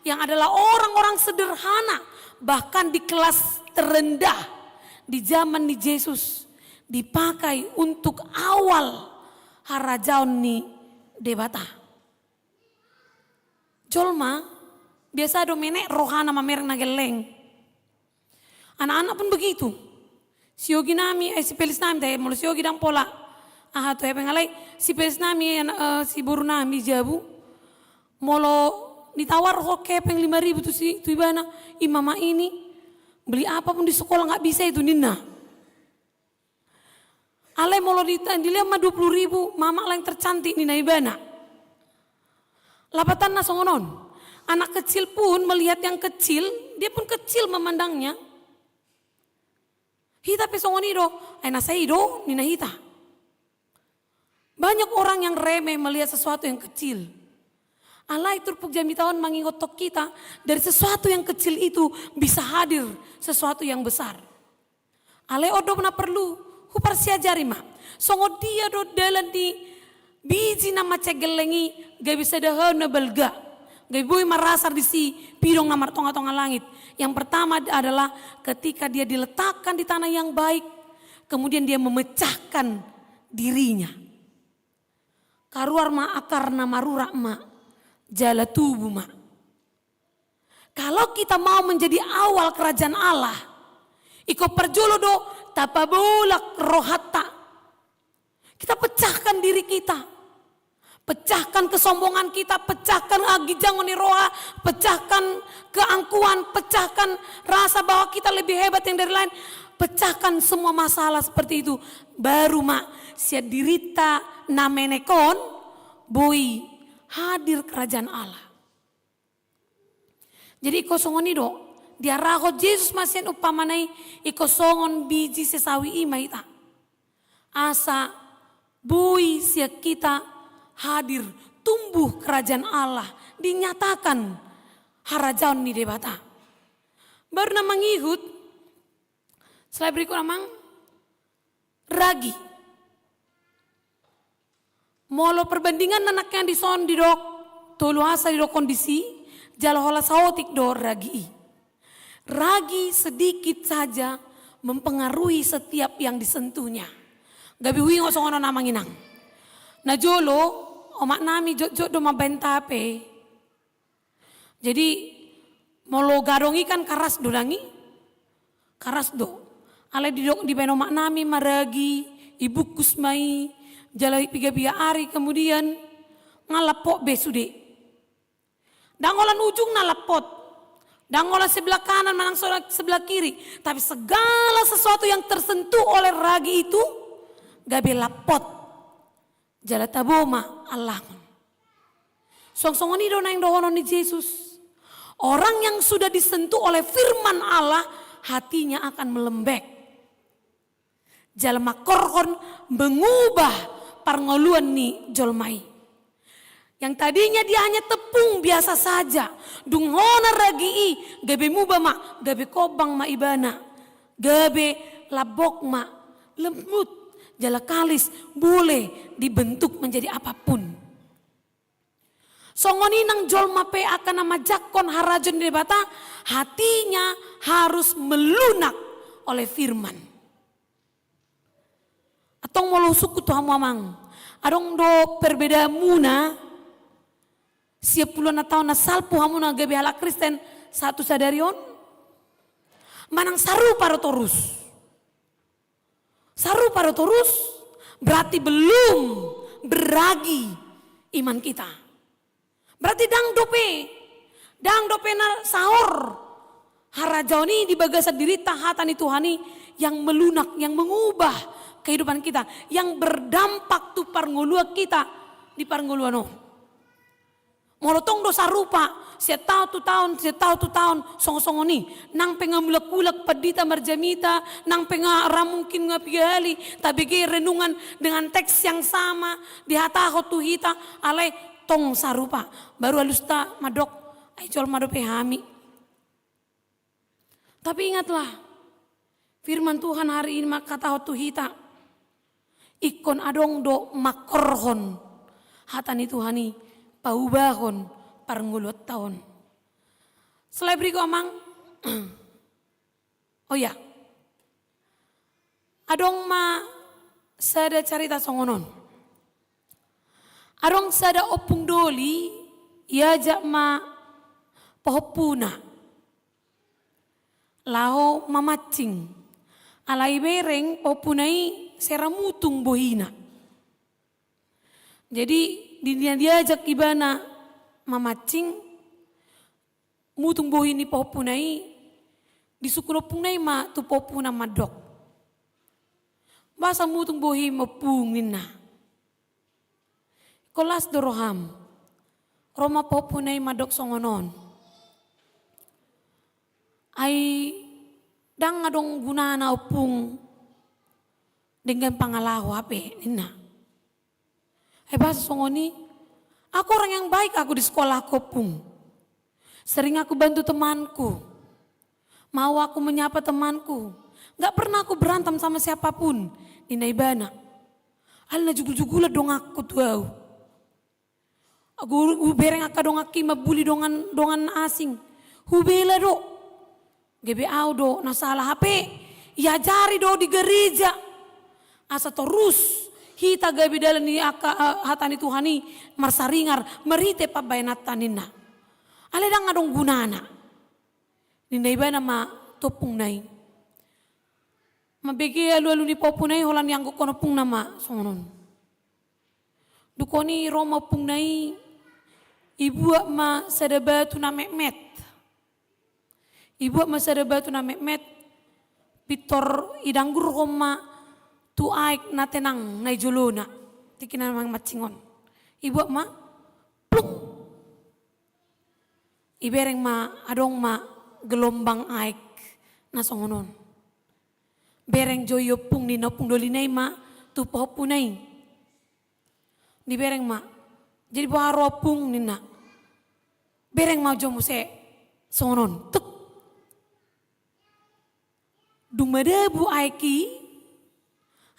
yang adalah orang-orang sederhana, bahkan di kelas terendah di zaman ni Jesus, dipakai untuk awal harajaon ni Debata. Jolma biasa do menek rohana mamereng na gelleng. Anak-anak pun begitu. Siogi nami, eh, si Pelis nami, eh, molo siogi dang pola aha tu hepeng, alai si Pelis nami, anak, eh, si boru nami jabu. Molo ditawarhon hepeng lima ribu tu si, tu ibana, "Ih, mama ini beli apa pun di sekolah nggak bisa itu," ninna. Alai molo di, dilehon ma dua puluh ribu, "Mama lah yang tercantik," ninna ibana. Lapatanna songon on. Anak kecil pun melihat yang kecil, dia pun kecil memandangnya. Hita pe songon i do, "Ai na sai do," ninna hita. Banyak orang yang remeh melihat sesuatu yang kecil. Alai turpuk jamita on mangingothon hita, dari sesuatu yang kecil itu bisa hadir sesuatu yang besar. Alai on do na perlu huparsiajari ma. Songon dia do dalan ni biji na mansai gelleng i gabe sada hau na balga, gabe boi marasar disi pidong na martonga-tonga langit. Yang pertama adalah ketika dia diletakkan di tanah yang baik, kemudian dia memecahkan dirinya. Karuar ma akarna, marurat ma, jala tubu ma. Kalau kita mau menjadi awal kerajaan Allah, ingkon parjolo do tapabolak rohanta. Kita pecahkan diri kita. Pecahkan kesombongan kita, pecahkan, ah, ginjangon ni roha, pecahkan keangkuhan, pecahkan rasa bahwa kita lebih hebat yang dari lain. Pecahkan semua masalah seperti itu. Baru ma sian dirinta na menek on boi hadir kerajaan Allah. Jadi ingkon songon i do, diarahon Jesus ma sian umpamana i, ingkon songon biji sesawi i ma hita. Asa boi sian hita hadir, tumbuh kerajaan Allah, dinyatakan harajaon ni Debata. Baru na mangihut, slide berikut, Amang. Ragi. Molo perbandinganna nangkin dison didok tolu asa didok kondisi, jala holan saotik do ragi i. Ragi sedikit saja mempengaruhi setiap yang disentuhnya. Gabe huingot songon on, Amang Inang. Na jolo, omak nami jotjot do mambaen tape. Jadi, molo gadong i kan karas do dang i? Karas do. Alai didok, dibaen omak nami ma ragi, ibungkus ma i, jala piga-piga ari kemudian, nga lapot be sude. Dang holan ujungna lapot. Dang holan sebelah kanan manang sebelah, sebelah kiri. Tapi segala sesuatu yang tersentuh oleh ragi itu, gabe lapot. Jala tabo ma allangon. Songon i do naeng dohonon ni Jesus. Orang yang sudah disentuh oleh firman Allah, hatinya akan melembek. Jala mangkorhon mengubah parngoluan ni jolma i. Yang tadinya dia hanya tepung biasa saja, dung hona ragi i, gabe muba ma, gabe kobang ma ibana, gabe lambok ma, lembut, jala kalis, boleh dibentuk menjadi apapun. Songon i nang jolma pe angka na manjangkon harajaon ni Debata, hatinya harus melunak oleh firman. Antong molo husungkun tu hamu, Amang, adong do perbedaanmuna sian puluhan na taon na salpu hamu na gabe halak Kristen sahat tu sadari on? Manang sarupa do torus? Sarupa do torus, berarti belum beragi iman kita. Berarti dang dope, dang dope na saor harajaon i di bagasan dirinta, hata ni Tuhan i yang melunak, yang mengubah kehidupan kita, yang berdampak tu parngoluan kita di parngoluan on. Molo tong do sarupa, sian taon tu taon, sian taon tu taon, songon-songon i. Nang pe nga mulak-ulak pandita marjamita, nang pe nga ra mungkin nga piga hali tabege renungan dengan teks yang sama, dihatahon tu hita, alai tong sarupa. Baru alusta mandok, ai jolma dope hami. Tapi ingatlah, firman Tuhan hari ini mangkatahon tu hita, ingkon adong do mangkorhon hata ni Tuhan i, paubahon parngoluanta on. Slide berikut, Amang. Oh ya. Adong ma sada carita songon on. Adong sada ompung doli, iajak ma pahompuna laho mamancing. Alai bereng pahompuna i sera mutung bohina. Jadi, di na diajak ibana mamancing, mutung bohi ni pahompuna i, disungkun ompungna i ma tu pahompuna mandok, "Boasa mutung bohim, Ompung?" ninna. Ingkon las do roham. Ro ma pahompuna i mandok songon on, "Ai dang adong gunana, Ompung, denggan pangalaho hape," ninna. "Ai boasa songon i? Aku orang yang baik aku di sekolahku, Ompung. Sering aku bantu temanku. Mau aku menyapa temanku. Nggak pernah aku berantem sama siapapun," ninna ibana. "Alai na jugul-jugulan donganku tu au. Aku hubereng angka donganki mambuli dongan, dongan asing. Hubela do. Gabe au do na sala, hape iajari do di gereja. Asa torus hita gabe dalan ni angka, eh, hata ni Tuhan i marsaringar marhite pambahenanta," ninna. "Alai dang adong gunana," ninna ibana ma tu ompungna i. Mambege alu-alu ni pahompuna i, holan iangguhon ompungna ma songon on. Dung on i ro ma ompungna i, ibuat ma sada batu na metmet. Ibuat ma sada batu na metmet, pintor idanggurhon ma tu aek na tenang na i jolona, tingki na mamancing on. Ibuat ma, plung. Ibereng ma, adong ma gelombang aek na songon on. Bereng jo i ompung, ninna ompung dolina i ma tu pahompuna i. Dibereng ma. "Jadi boha ro, Ompung?" ninna. Bereng ma jo muse songon on. Tuk. Dung madabu aek i,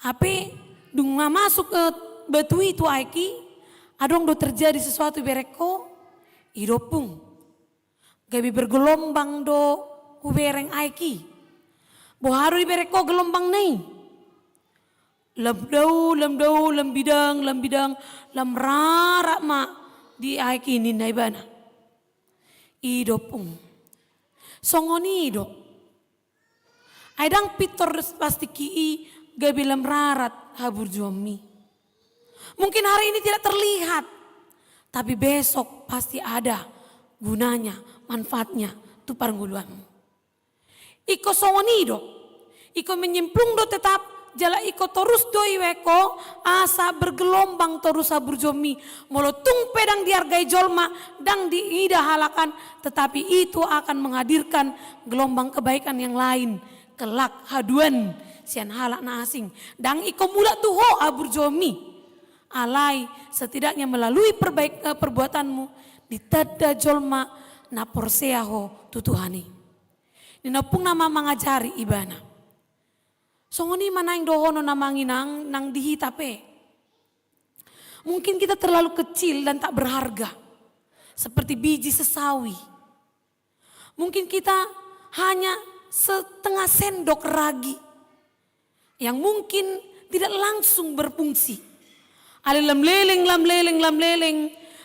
hape dung na masuk, eh, batu i tu aek i, adong do terjadi sesuatu ibereng ho, i do ompung. Gabe bergelombang do hubereng aek i. Boha do dibereng ho gelombangna i? Lam dao, lam dao, lam bidang, lam bidang, lam rarat ma di aek i ninna ibana. I do ompung. Songon i do. Ai ndang pintor pas tingki i gabe lam rarat haburjuonmi. Mungkin hari ini tidak terlihat, tapi besok pasti ada gunanya, manfaatnya tu parngoluanmu. Ingkon songon i do. Ingkon menyemplung do tetap, jala ingkon torus do ibereng ho, asa bergelombang torus haburjuonmi. Molo tung pe ndang dihargai jolma, ndang diida halak an, tetapi itu akan menghadirkan gelombang kebaikan yang lain. Kelak haduan sian halak na asing. Ndang ingkon mulak tu ho haburjuonmi. Alai setidaknya melalui perbaik-, eh, perbuatanmu, ditanda jolma na porsea ho tu Tuhan i. Ninna ompungna ma mangajari ibana. Songon i ma naeng dohonon amang inang nang di hita pe. Mungkin kita terlalu kecil dan tak berharga. Seperti biji sesawi. Mungkin kita hanya setengah sendok ragi yang mungkin tidak langsung berfungsi. Alai lam leleng, lam leleng, lam leleng,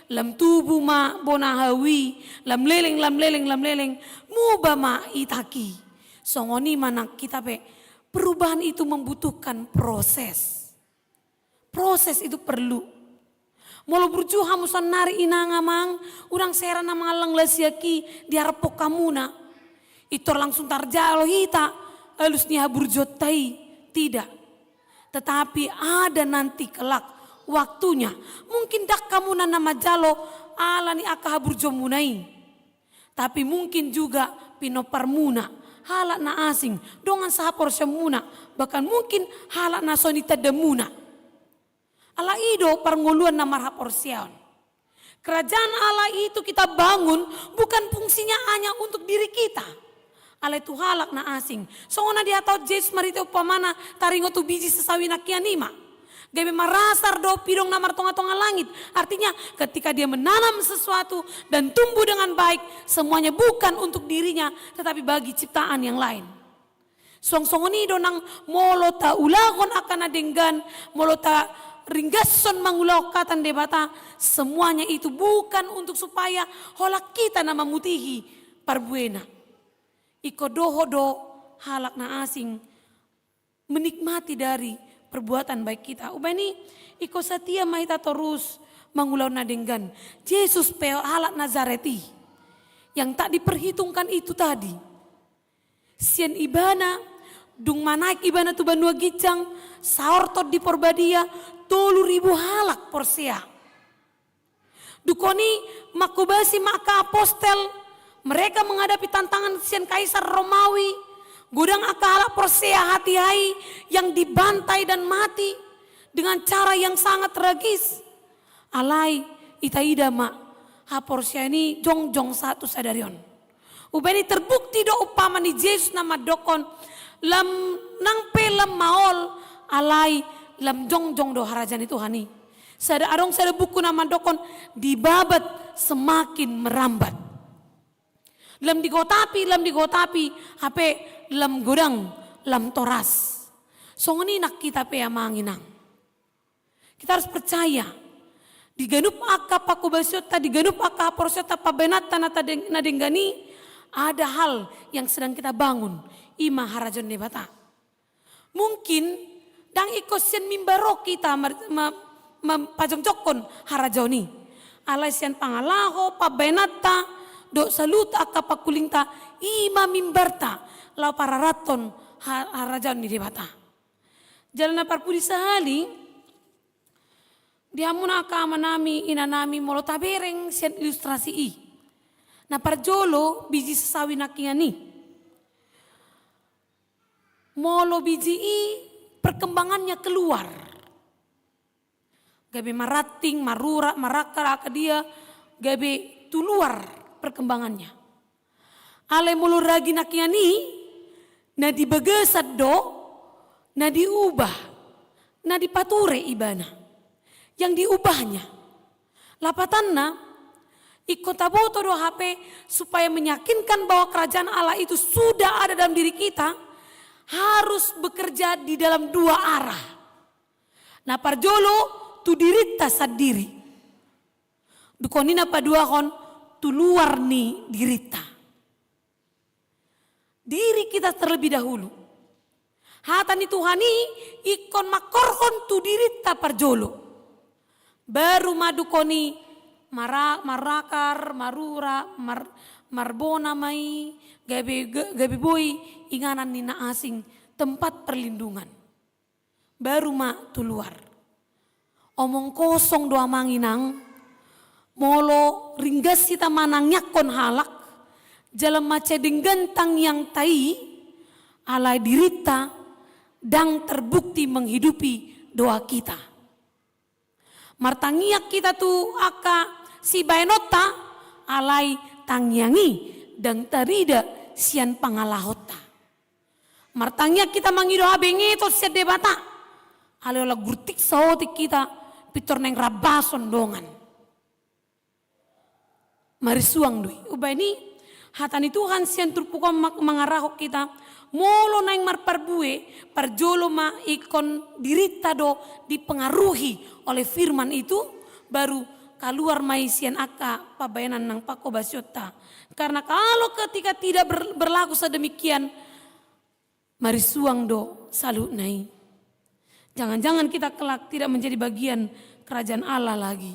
lam tubu ma bona hau i, lam leleng, lam leleng, lam leleng, muba ma itak i. Songon i ma nang hita pe, perubahan itu membutuhkan proses. Proses itu perlu. Molo burju hamu saonnari inang amang, unang sera na mangallang lasiak i diarapon hamuna. Pintor langsung tarjalo hita alus ni haburjuonta i. Tidak. Tetapi ada nanti kelak waktunya. Mungkin ndang hamuna na manjalo ala ni angka haburjuonmuna i. Tapi mungkin juga pinomparmuna, halak na asing, dongan sahaporseaonmuna, bahkan mungkin halak na so nitandamuna. Ala i do parngoluan na marhaporseaon. Kerajaan Allah itu kita bangun bukan fungsinya hanya untuk diri kita. Alai tu halak na asing. Songon na dihatahon Jesus marhite umpamana taringot tu biji sesawi nangkinan i ma. Gabe marasar do pidong na martonga-tonga langit. Artinya, ketika dia menanam sesuatu dan tumbuh dengan baik, semuanya bukan untuk dirinya, tetapi bagi ciptaan yang lain. Suang songon i do nang molo taulahon angka na denggan, molo taringgashon mangulahon hata ni Debata, semuanya itu bukan untuk supaya holan hita na mamutihi parbuena. Ingkon dohot do halak na asing menikmati dari perbuatan baik kita. Umbahen i, ingkon satia ma hita torus mangulahon na denggan. Jesus pe halak Nazaret i, yang tak diperhitungkan itu tadi. Sian ibana, dung manaek ibana tu banua ginjang, saorton di Porbadia, tolu ribu halak porsea. Dung on i, manghobasi ma angka apostel, mereka menghadapi tantangan sian kaisar Romawi, godang angka halak porsea hatiha i yang dibantai dan mati dengan cara yang sangat tragis. Alai, itaida ma, haporseaon i jongjong sahat tu sadari on. Umbahen i terbukti do umpama ni Jesus na mandokkon, lam nang pe lam maol, alai lam jongjong do harajaon ni Tuhan i. Sada adong sada buku na mandokkon, dibabat semakin merambat. Lam digotapi, lam digotapi, hape lam godang, lam toras. Songon i nang hita pe amang inang. Kita harus percaya. Di ganup angka panghobasionta, di ganup angka haporseaonta, pambahenanta na tadeng-, na denggan i, ada hal yang sedang kita bangun, i ma harajaon Debata. Mungkin, ndang ingkon sian mimbar on hita mar-, ma-, ma-, pajongjongkon harajaon i. Alai sian pangalaho, pambahenanta, dohot saluhut angka pangkulingta, i ma mimbarta, laho pararathon ha-, harajaon ni Debata. Jala na parpudi sahali, di hamuna angka amanami, inanami, molo tabereng sian ilustrasi i. Na parjolo biji sesawi nangkinan i. Molo biji i perkembangannya keluar. Gabe maranting, marurat, marangkar, angka dia, gabe tu luar perkembangannya. Alai molo ragi nangkinan i, Na di bagasan do na diubah, na dipature ibana. Yang diubahnya. Lapatanna, ingkon taboto do hape supaya meyakinkan bahwa kerajaan Allah itu sudah ada dalam diri kita, harus bekerja di dalam dua arah. Na parjolo tu dirinta sandiri. Dung i na paduahon tu luar ni dirinta. Diri kita terlebih dahulu. Hata ni Tuhan i ingkon mangkorhon tu dirinta parjolo. Baru ma dung i mara-, marakar, marura, mar-, marbona ma i, gabe, ga-, gabe boi inganan ni na asing, tempat perlindungan. Baru ma tu luar. Omong kosong do amang inang, molo ringgas hita manangiangkon halak, jala mansai denggan tangiangta i, alai dirinta ndang terbukti menghidupi doa kita. Martangiang hita tu angka sibaenonta, alai tangiang i ndang tarida sian pangalahonta. Martangiang hita mangido habengeton sian Debata, alai holan gurtik saotik hita pintor naeng rambason dongan. Marisuang do i. Umbahen i, hata ni Tuhan sian turpuk on ma-, mangarahon hita, molo naeng marparbue, parjolo ma ingkon dirinta do dipengaruhi oleh firman itu, baru kaluar ma i sian angka pambahenan nang panghobasionta. Karena kalau ketika tidak ber-, berlaku sedemikian, marisuang do saluhutna i. Jangan-jangan kita kelak tidak menjadi bagian kerajaan Allah lagi.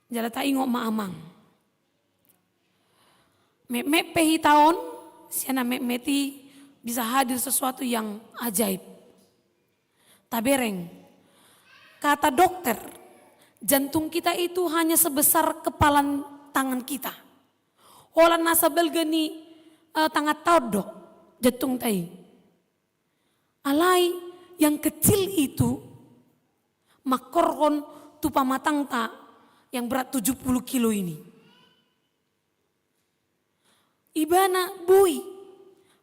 Jala taingot ma amang. Metmet pe hita on, sian na metmet i bisa hadir sesuatu yang ajaib. Tabereng, kata dokter, jantung kita itu hanya sebesar kepalan tangan kita. Holan nasa balga ni, eh, tanganta on do jantungta i. Alai yang kecil itu mangkorhon tu pamatangta yang berat tujuh puluh kilo ini. Ibana boi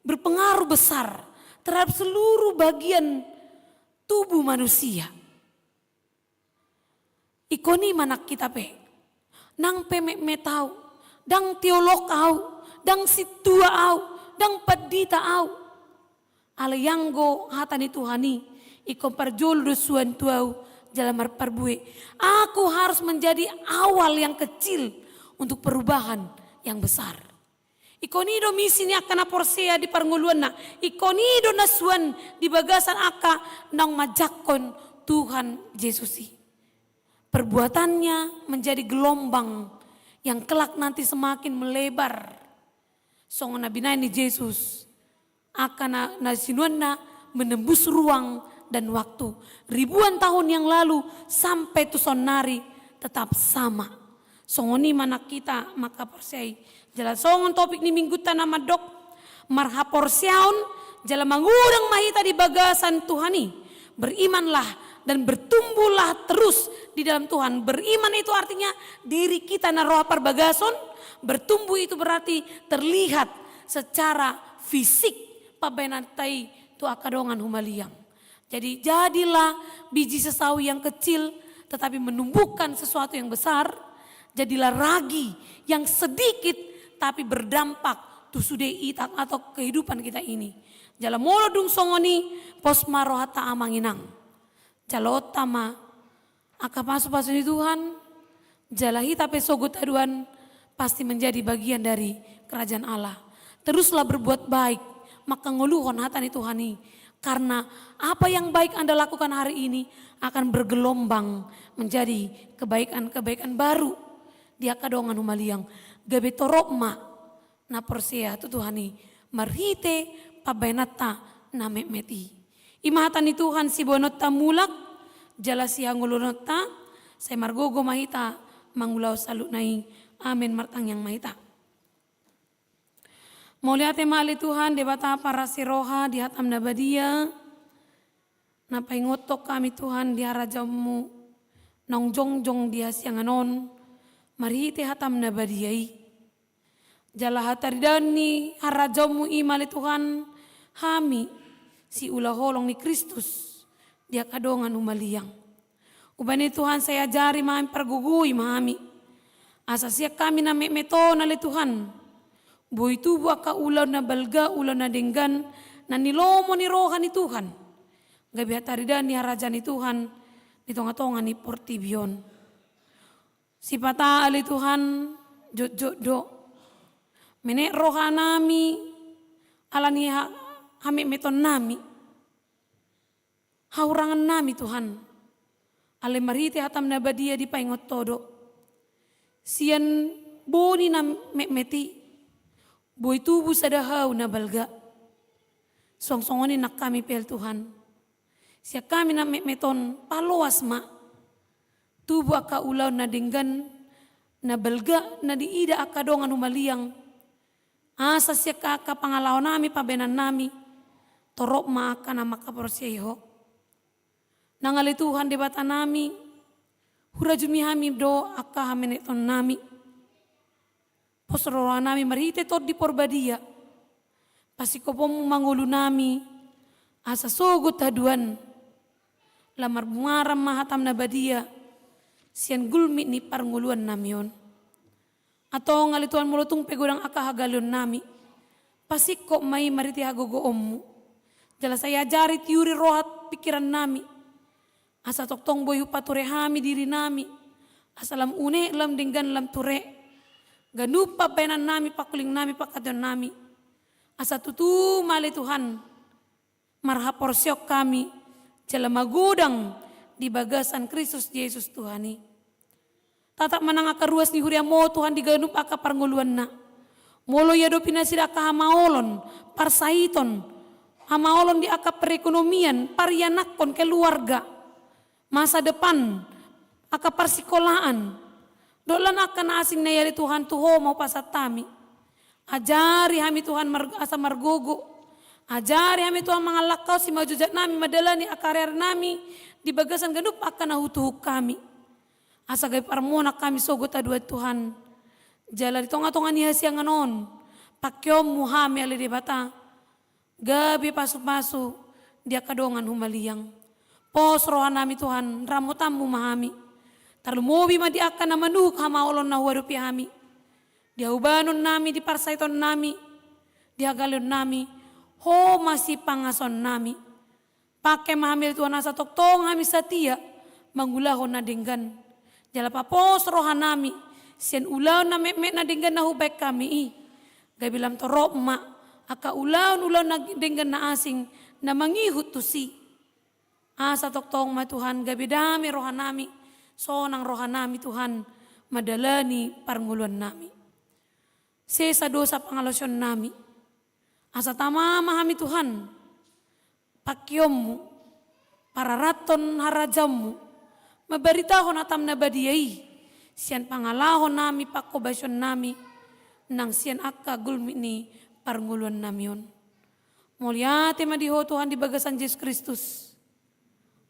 berpengaruh besar terhadap seluruh bagian tubuh manusia. Ingkon i ma nang hita pe. Nang pe metmet au, ndang teolog au, ndang sintua au, ndang pandita au. Alai anggo hata ni Tuhan i, ingkon parjolo do suan tu au, jala marparbue. Aku harus menjadi awal yang kecil untuk perubahan yang besar. Ingkon i do misi ni angka na porsea di parngoluanna. Ingkon i do na suan di bagasan angka naung manjangkon Tuhan Jesus i. Perbuatannya menjadi gelombang yang kelak nanti semakin melebar. Songon na binaen ni Jesus. Angka na, na sinuanna menembus ruang dan waktu. Ribuan tahun yang lalu sampai tu saonnari tetap sama. Songon i ma nang hita mangkaporseai. Jala songon topik ni minggunta na mandok, marhaporseaon, jala mangudang ma hita di bagasan Tuhan i. Berimanlah dan bertumbuhlah terus di dalam Tuhan. Beriman itu artinya diri kita na roha parbagason, bertumbuh itu berarti terlihat secara fisik pambahenanta i tu angka dongan humaliang. Jadi, jadilah biji sesawi yang kecil, tetapi menumbuhkan sesuatu yang besar. Jadilah ragi yang sedikit, tapi berdampak tu sude ita atau kehidupan kita ini. Jala molo dung songon i, pos ma rohanta amang inang. Jaloonta ma angka pasupasu ni Tuhan, jala hita pe sogot haduan pasti menjadi bagian dari kerajaan Allah. Teruslah berbuat baik, mangkangoluhon hata ni Tuhan i. Karena apa yang baik Anda lakukan hari ini akan bergelombang menjadi kebaikan-kebaikan baru di angka dongan humaliang. Gabe torop ma na porsea tu Tuhan i marhite pambahenanta na metmet i. I ma hata ni Tuhan siboanonta mulak, jala sihangoluhononta, sai margogo ma hita mangulahon saluhutna i. Amen, martangiang ma hita. Mauliate ma ale Tuhan, Debata parasi roha di hatam na badia, na paingothon hami Tuhan di harajaonmu, naung jongjong di hasiangan on, marhite hatam na badia i. Jala hataridaan ni harajaonmu i ma ale Tuhan, hami siula holong ni Kristus di angka dongan humaliang. Umbahen i Tuhan, sai ajari ma hami, pargogoi ma hami, asa sian hami na metmet on ale Tuhan, boi tubu angka ulaon na balga, ulaon na denggan, na nilomo ni roha ni Tuhan, gabe hataridaan ni harajaon ni Tuhan di tongatonga ni portibi on. Sipata ale Tuhan, jotjot do, menek rohanami ala ni ha-, hametmetonnami, hahurangannami Tuhan. Alai marhite hatam na badia dipaingot Ho do, sian boni na metmet i, boi tubu sada hau na balga. Suang songon i nang hami pe ale Tuhan, sian hami na metmet on, paloas ma tubu angka ulaon na denggan, na balga, na diida angka dongan humaliang, asa sian angka pangalahonami, pambahenannami, torop ma angka na mangkaporseai Ho. Nang ale Tuhan Debatanami, hurajumi hami do angka hametmetonnami. Pos rohanami marhite Tondi Porbadia, pasingkoponmu ma ngolunami, asa sogot haduan, lam marbungaran ma hatam na badia sian gulmit ni parngoluannami on. Antong ale Tuhan, molo tung pe godang angka hagaleonnami, pasingkop ma i marhite hagogoonmu. Jala sai ajari, tiuri roha pingkirannami, asa tongtong boi hupature hami dirinami, asa lam unek, lam denggan, lam ture ganup pambahenannami, pangkulinami, pangkataionnami, asa tutu ma ale Tuhan, marhaporseaon hami jala magodang di bagasan Kristus Jesus Tuhan i. Tatap ma nang angka ruas ni huriam on Tuhan di ganup angka parngoluanna. Molo diadopi nasida angka hamaolon, parsaiton, hamaolon di angka perekonomian, parianakhon, keluarga, masa depan, angka parsikolaan, dohot lan angka na asing nai ale Tuhan, tu Ho ma hupasahat hami. Ajari hami Tuhan mar-, asa margogo. Ajari hami Tuhan mangalangkaon simanjujutnami mandalani angka ariarinami di bagasan ganup angka na hutuhuk hami. Asa gabe parmonang hami sogot haduan Tuhan. Jala di tongatonga ni hasiangan on, pangkeonmu hami ale Debata gabe pasupasu di angka dongan humaliang. Pos rohanami Tuhan, ramotanmu ma hami. Tarlumobi ma di angka na manuhuk hamaolon na huadopi hami. Di haubaononnami, di parsaitonnami, di hagaleonnami, Ho ma sipangasonnami. Pangke ma hami ale Tuhan asa tongtong hami satia mangulahon na denggan. Jala papos rohanami sian ulaon na metmet na denggan na hubahen hami i. Gabe lam torop ma angka ulaon-ulaon na denggan na asing na mangihut tusi. Asa tongtong ma Tuhan gabe dame rohanami, sonang rohanami Tuhan, mandalani parngoluannami. Sesa dosa pangalaosionnami. Asa tama ma hami Tuhan, pangkeonmu, pararathon harajaonmu, mambaritahon hatam na badia i, sian pangalahonami, pangkobasionnami, nang sian angka gulmit ni parngoluannami on. Mauliate ma di Ho Tuhan di bagasan Jesus Kristus.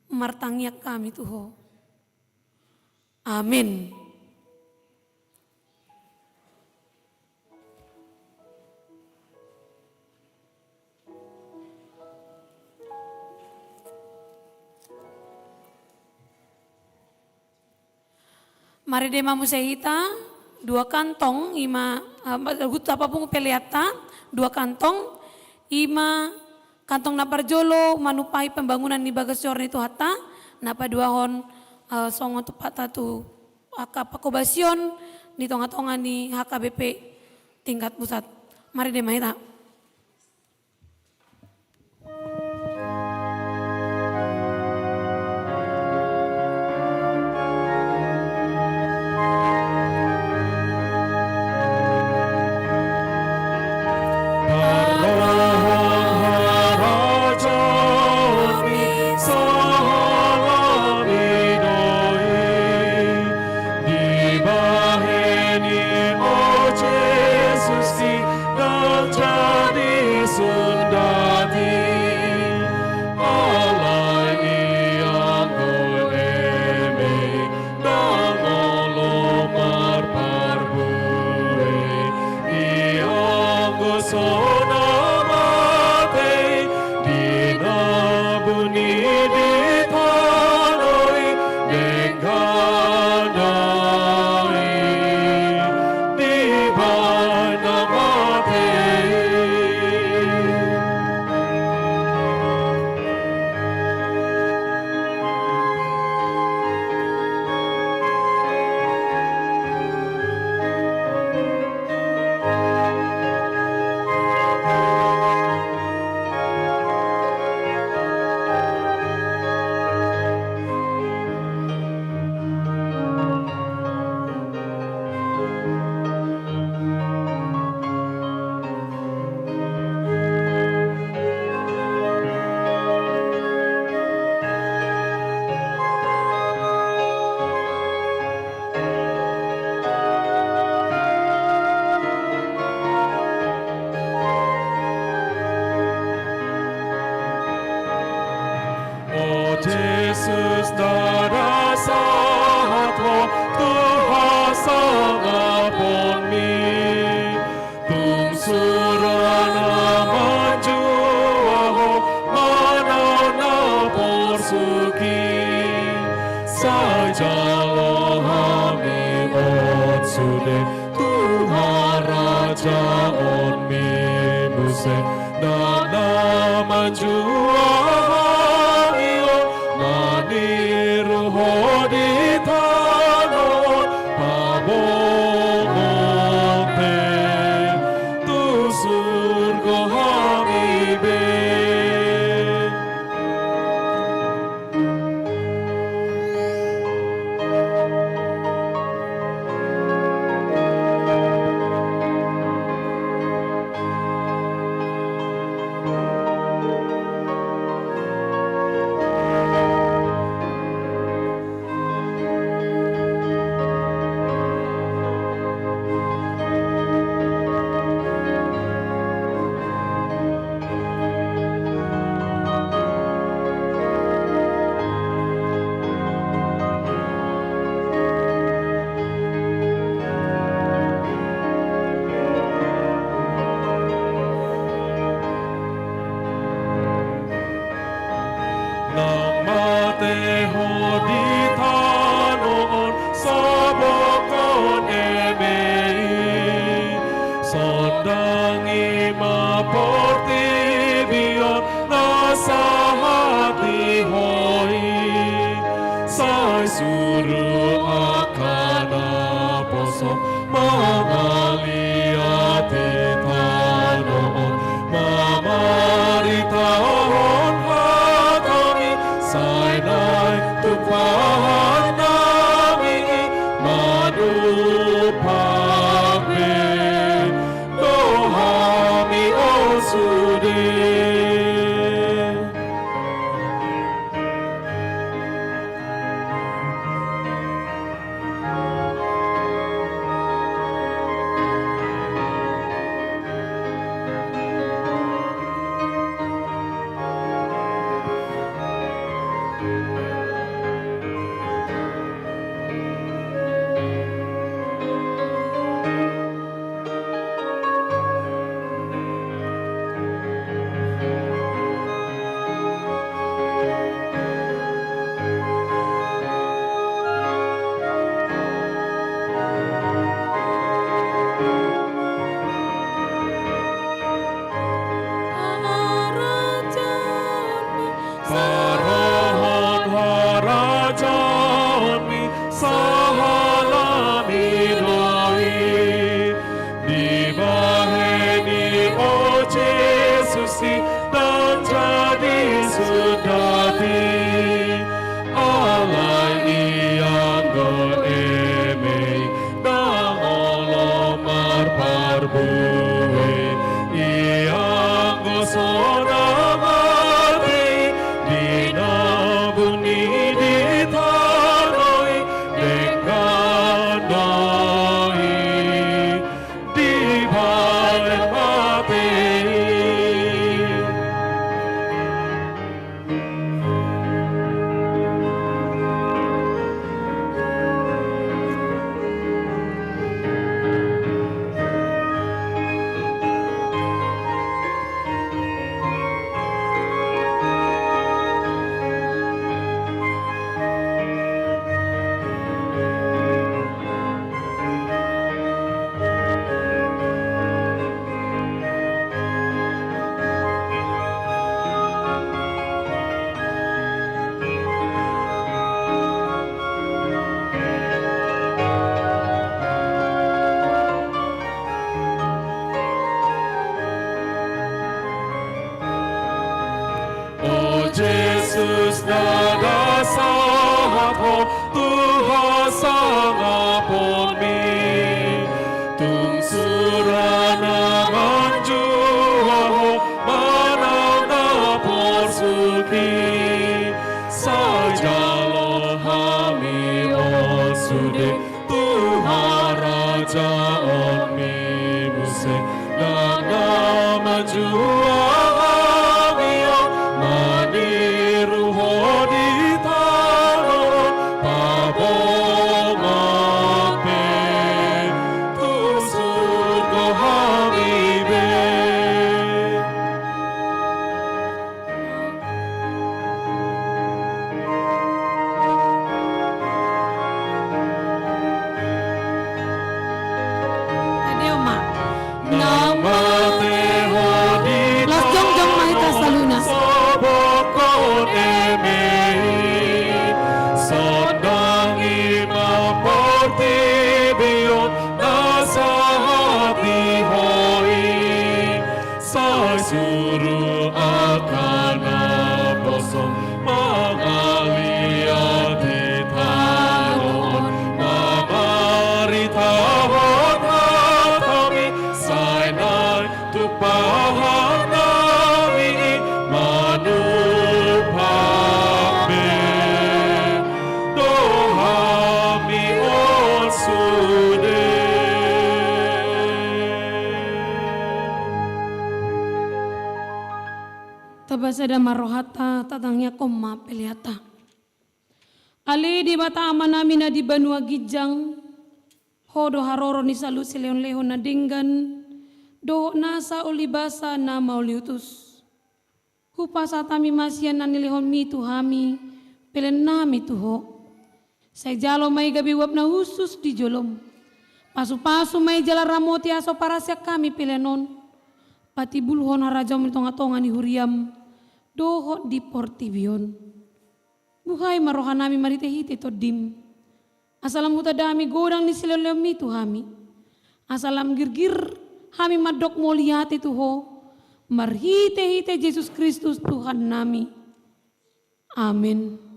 Martangiang hami tu Ho. Amin. Marende ma muse hita, dua kantong, ima, eh, huta papungu peleanta, dua kantong, ima kantong na parjolo manumpahi pembangunan ni bagas joro ni Tuhanta, na paduahon, eh, songon tumpakta tu angka pangkobasion di tongatonga ni H K B P tingkat pusat. Marende ma hita. Ndada sahat ho tu hasangaponmi. Tung sura na manjua ho manang na porsuk i, sai jalo hami on sude tu harajaonmi muse. Ndada na manjua hami on maniru ho di tano on, paboa pe tu surgo hami be. Nang mate ho di tano on sabokhon eme i, sondangi ma portibi on na sahat di ho i. Sai suru angka naposom mangaliat di tano on, mamaritahon hatami, sai naeng tumpahannami i manumpak be do hami on sude. Parrohahon harajaonmi sahalani do i. Dibahen i, o Jesus i, ndang jadi sundat i. Alai ianggo eme i ndang olo marparbue, ianggo so na mate i, di na buni di tano i, denggan do i dibahen mate i. O Jesus, ndada sahat ho tu hasangaponmi. Tung sura na manjua ho manang na porsuk i, sai jalo hami on sude tu harajaonmi muse. Ndada na manjua hami on maniru ho di tano Tapasada ma rohanta, tatangianghon ma peleanta. Ale Debata Amanami na di banua ginjang, Ho do haroro ni saluhut silehonlehon na denggan dohot nasa ulibasa na mauliutus. Hupasahat hami ma sian na nilehonMi tu hami peleannami tu Ho. Sai jalo ma i gabe uap na hushus di joloM. Pasupasu ma i jala ramoti asa huparasian hami pelean on, patimbulhon harajaonMu di tongatonga ni huriaM dohot di portibi on. Buhai ma rohanami marhitehite TondiM, asa lam hutanda hami godang ni silehonlehonMi tu hami, asa lam girgir hami mandok mauliate tu Ho, marhitehite Jesus Kristus Tuhannami. Amen.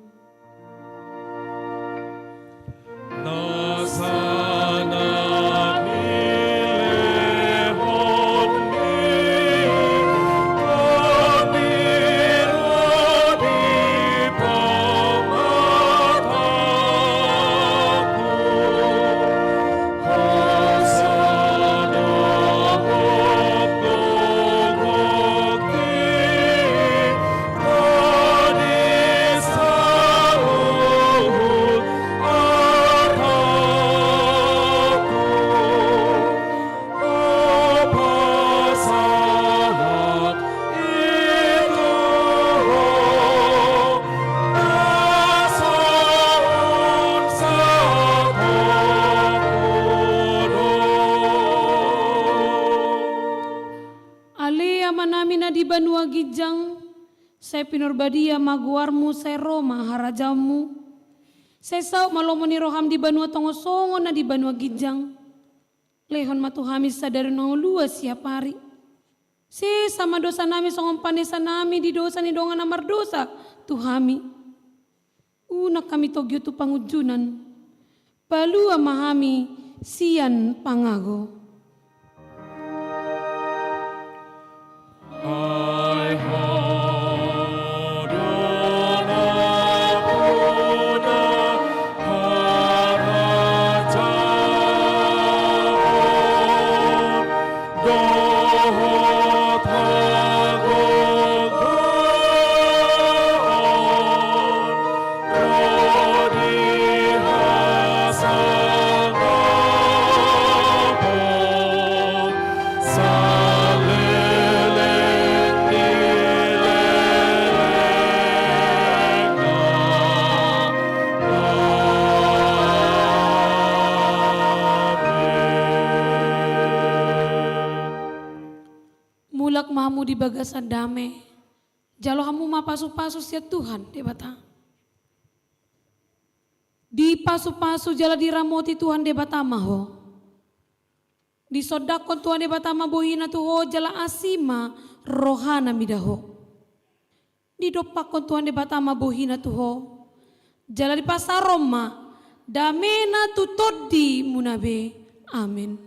Ale Amanami na di banua ginjang, sai pinarbadia ma goarMu, sai ro ma harajaonMu, sai saut ma lomo ni rohaM di banua tonga songon na di banua ginjang. Lehon ma tu hami sadari on na hangoluan siapari. Sesa ma dosanami songon panesanami di dosa ni dongan na mardosa tu hami. Unang hami togihon tu pangunjunan. Palua ma hami sian pangago. Mulak ma hamu di bagasan dame. Jalo hamu ma pasupasu sian Tuhan Debata. Dipasupasu jala diramoti Tuhan Debata ma ho. Disondangkon Tuhan Debata ma bohiNa tu ho jala asi ma rohaNa mida ho. Didompakkon Tuhan Debata ma bohiNa tu ho jala dipasaor ma dameNa tu tondimuna be. Amen.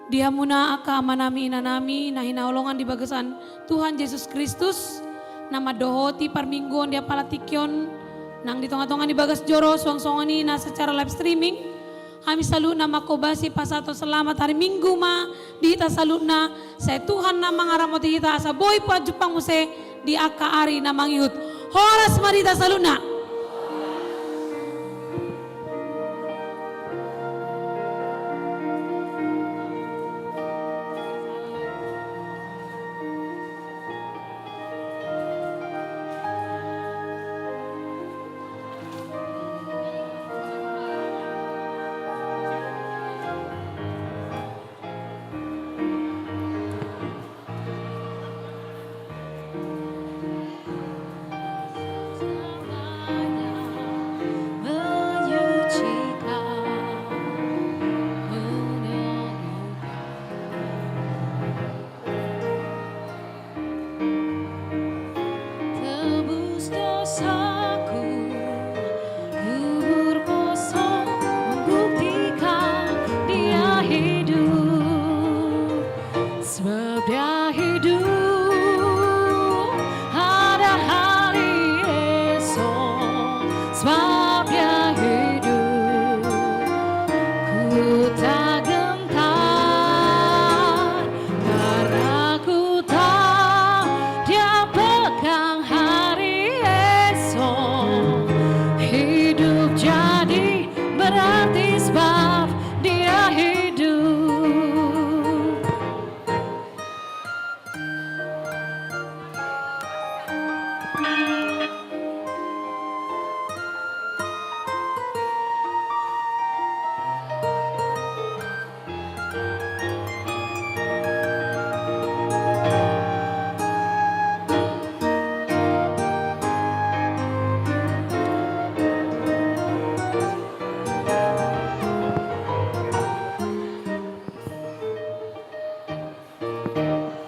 Di hamuna angka amanami inanami na hinaholongan di bagasan Tuhan Jesus Kristus, na mandohoti parmingguon di apala tingki on, nang di tongatonga ni bagas joro suang songon i na secara live streaming, hami saluhutna manghobasi pasahaton selamat hari Minggu ma di hita saluhutna, sai Tuhan na mangaramoti hita asa boi pajumpang muse di angka ari na mangihut. Horas ma di hita saluhutna. Sebab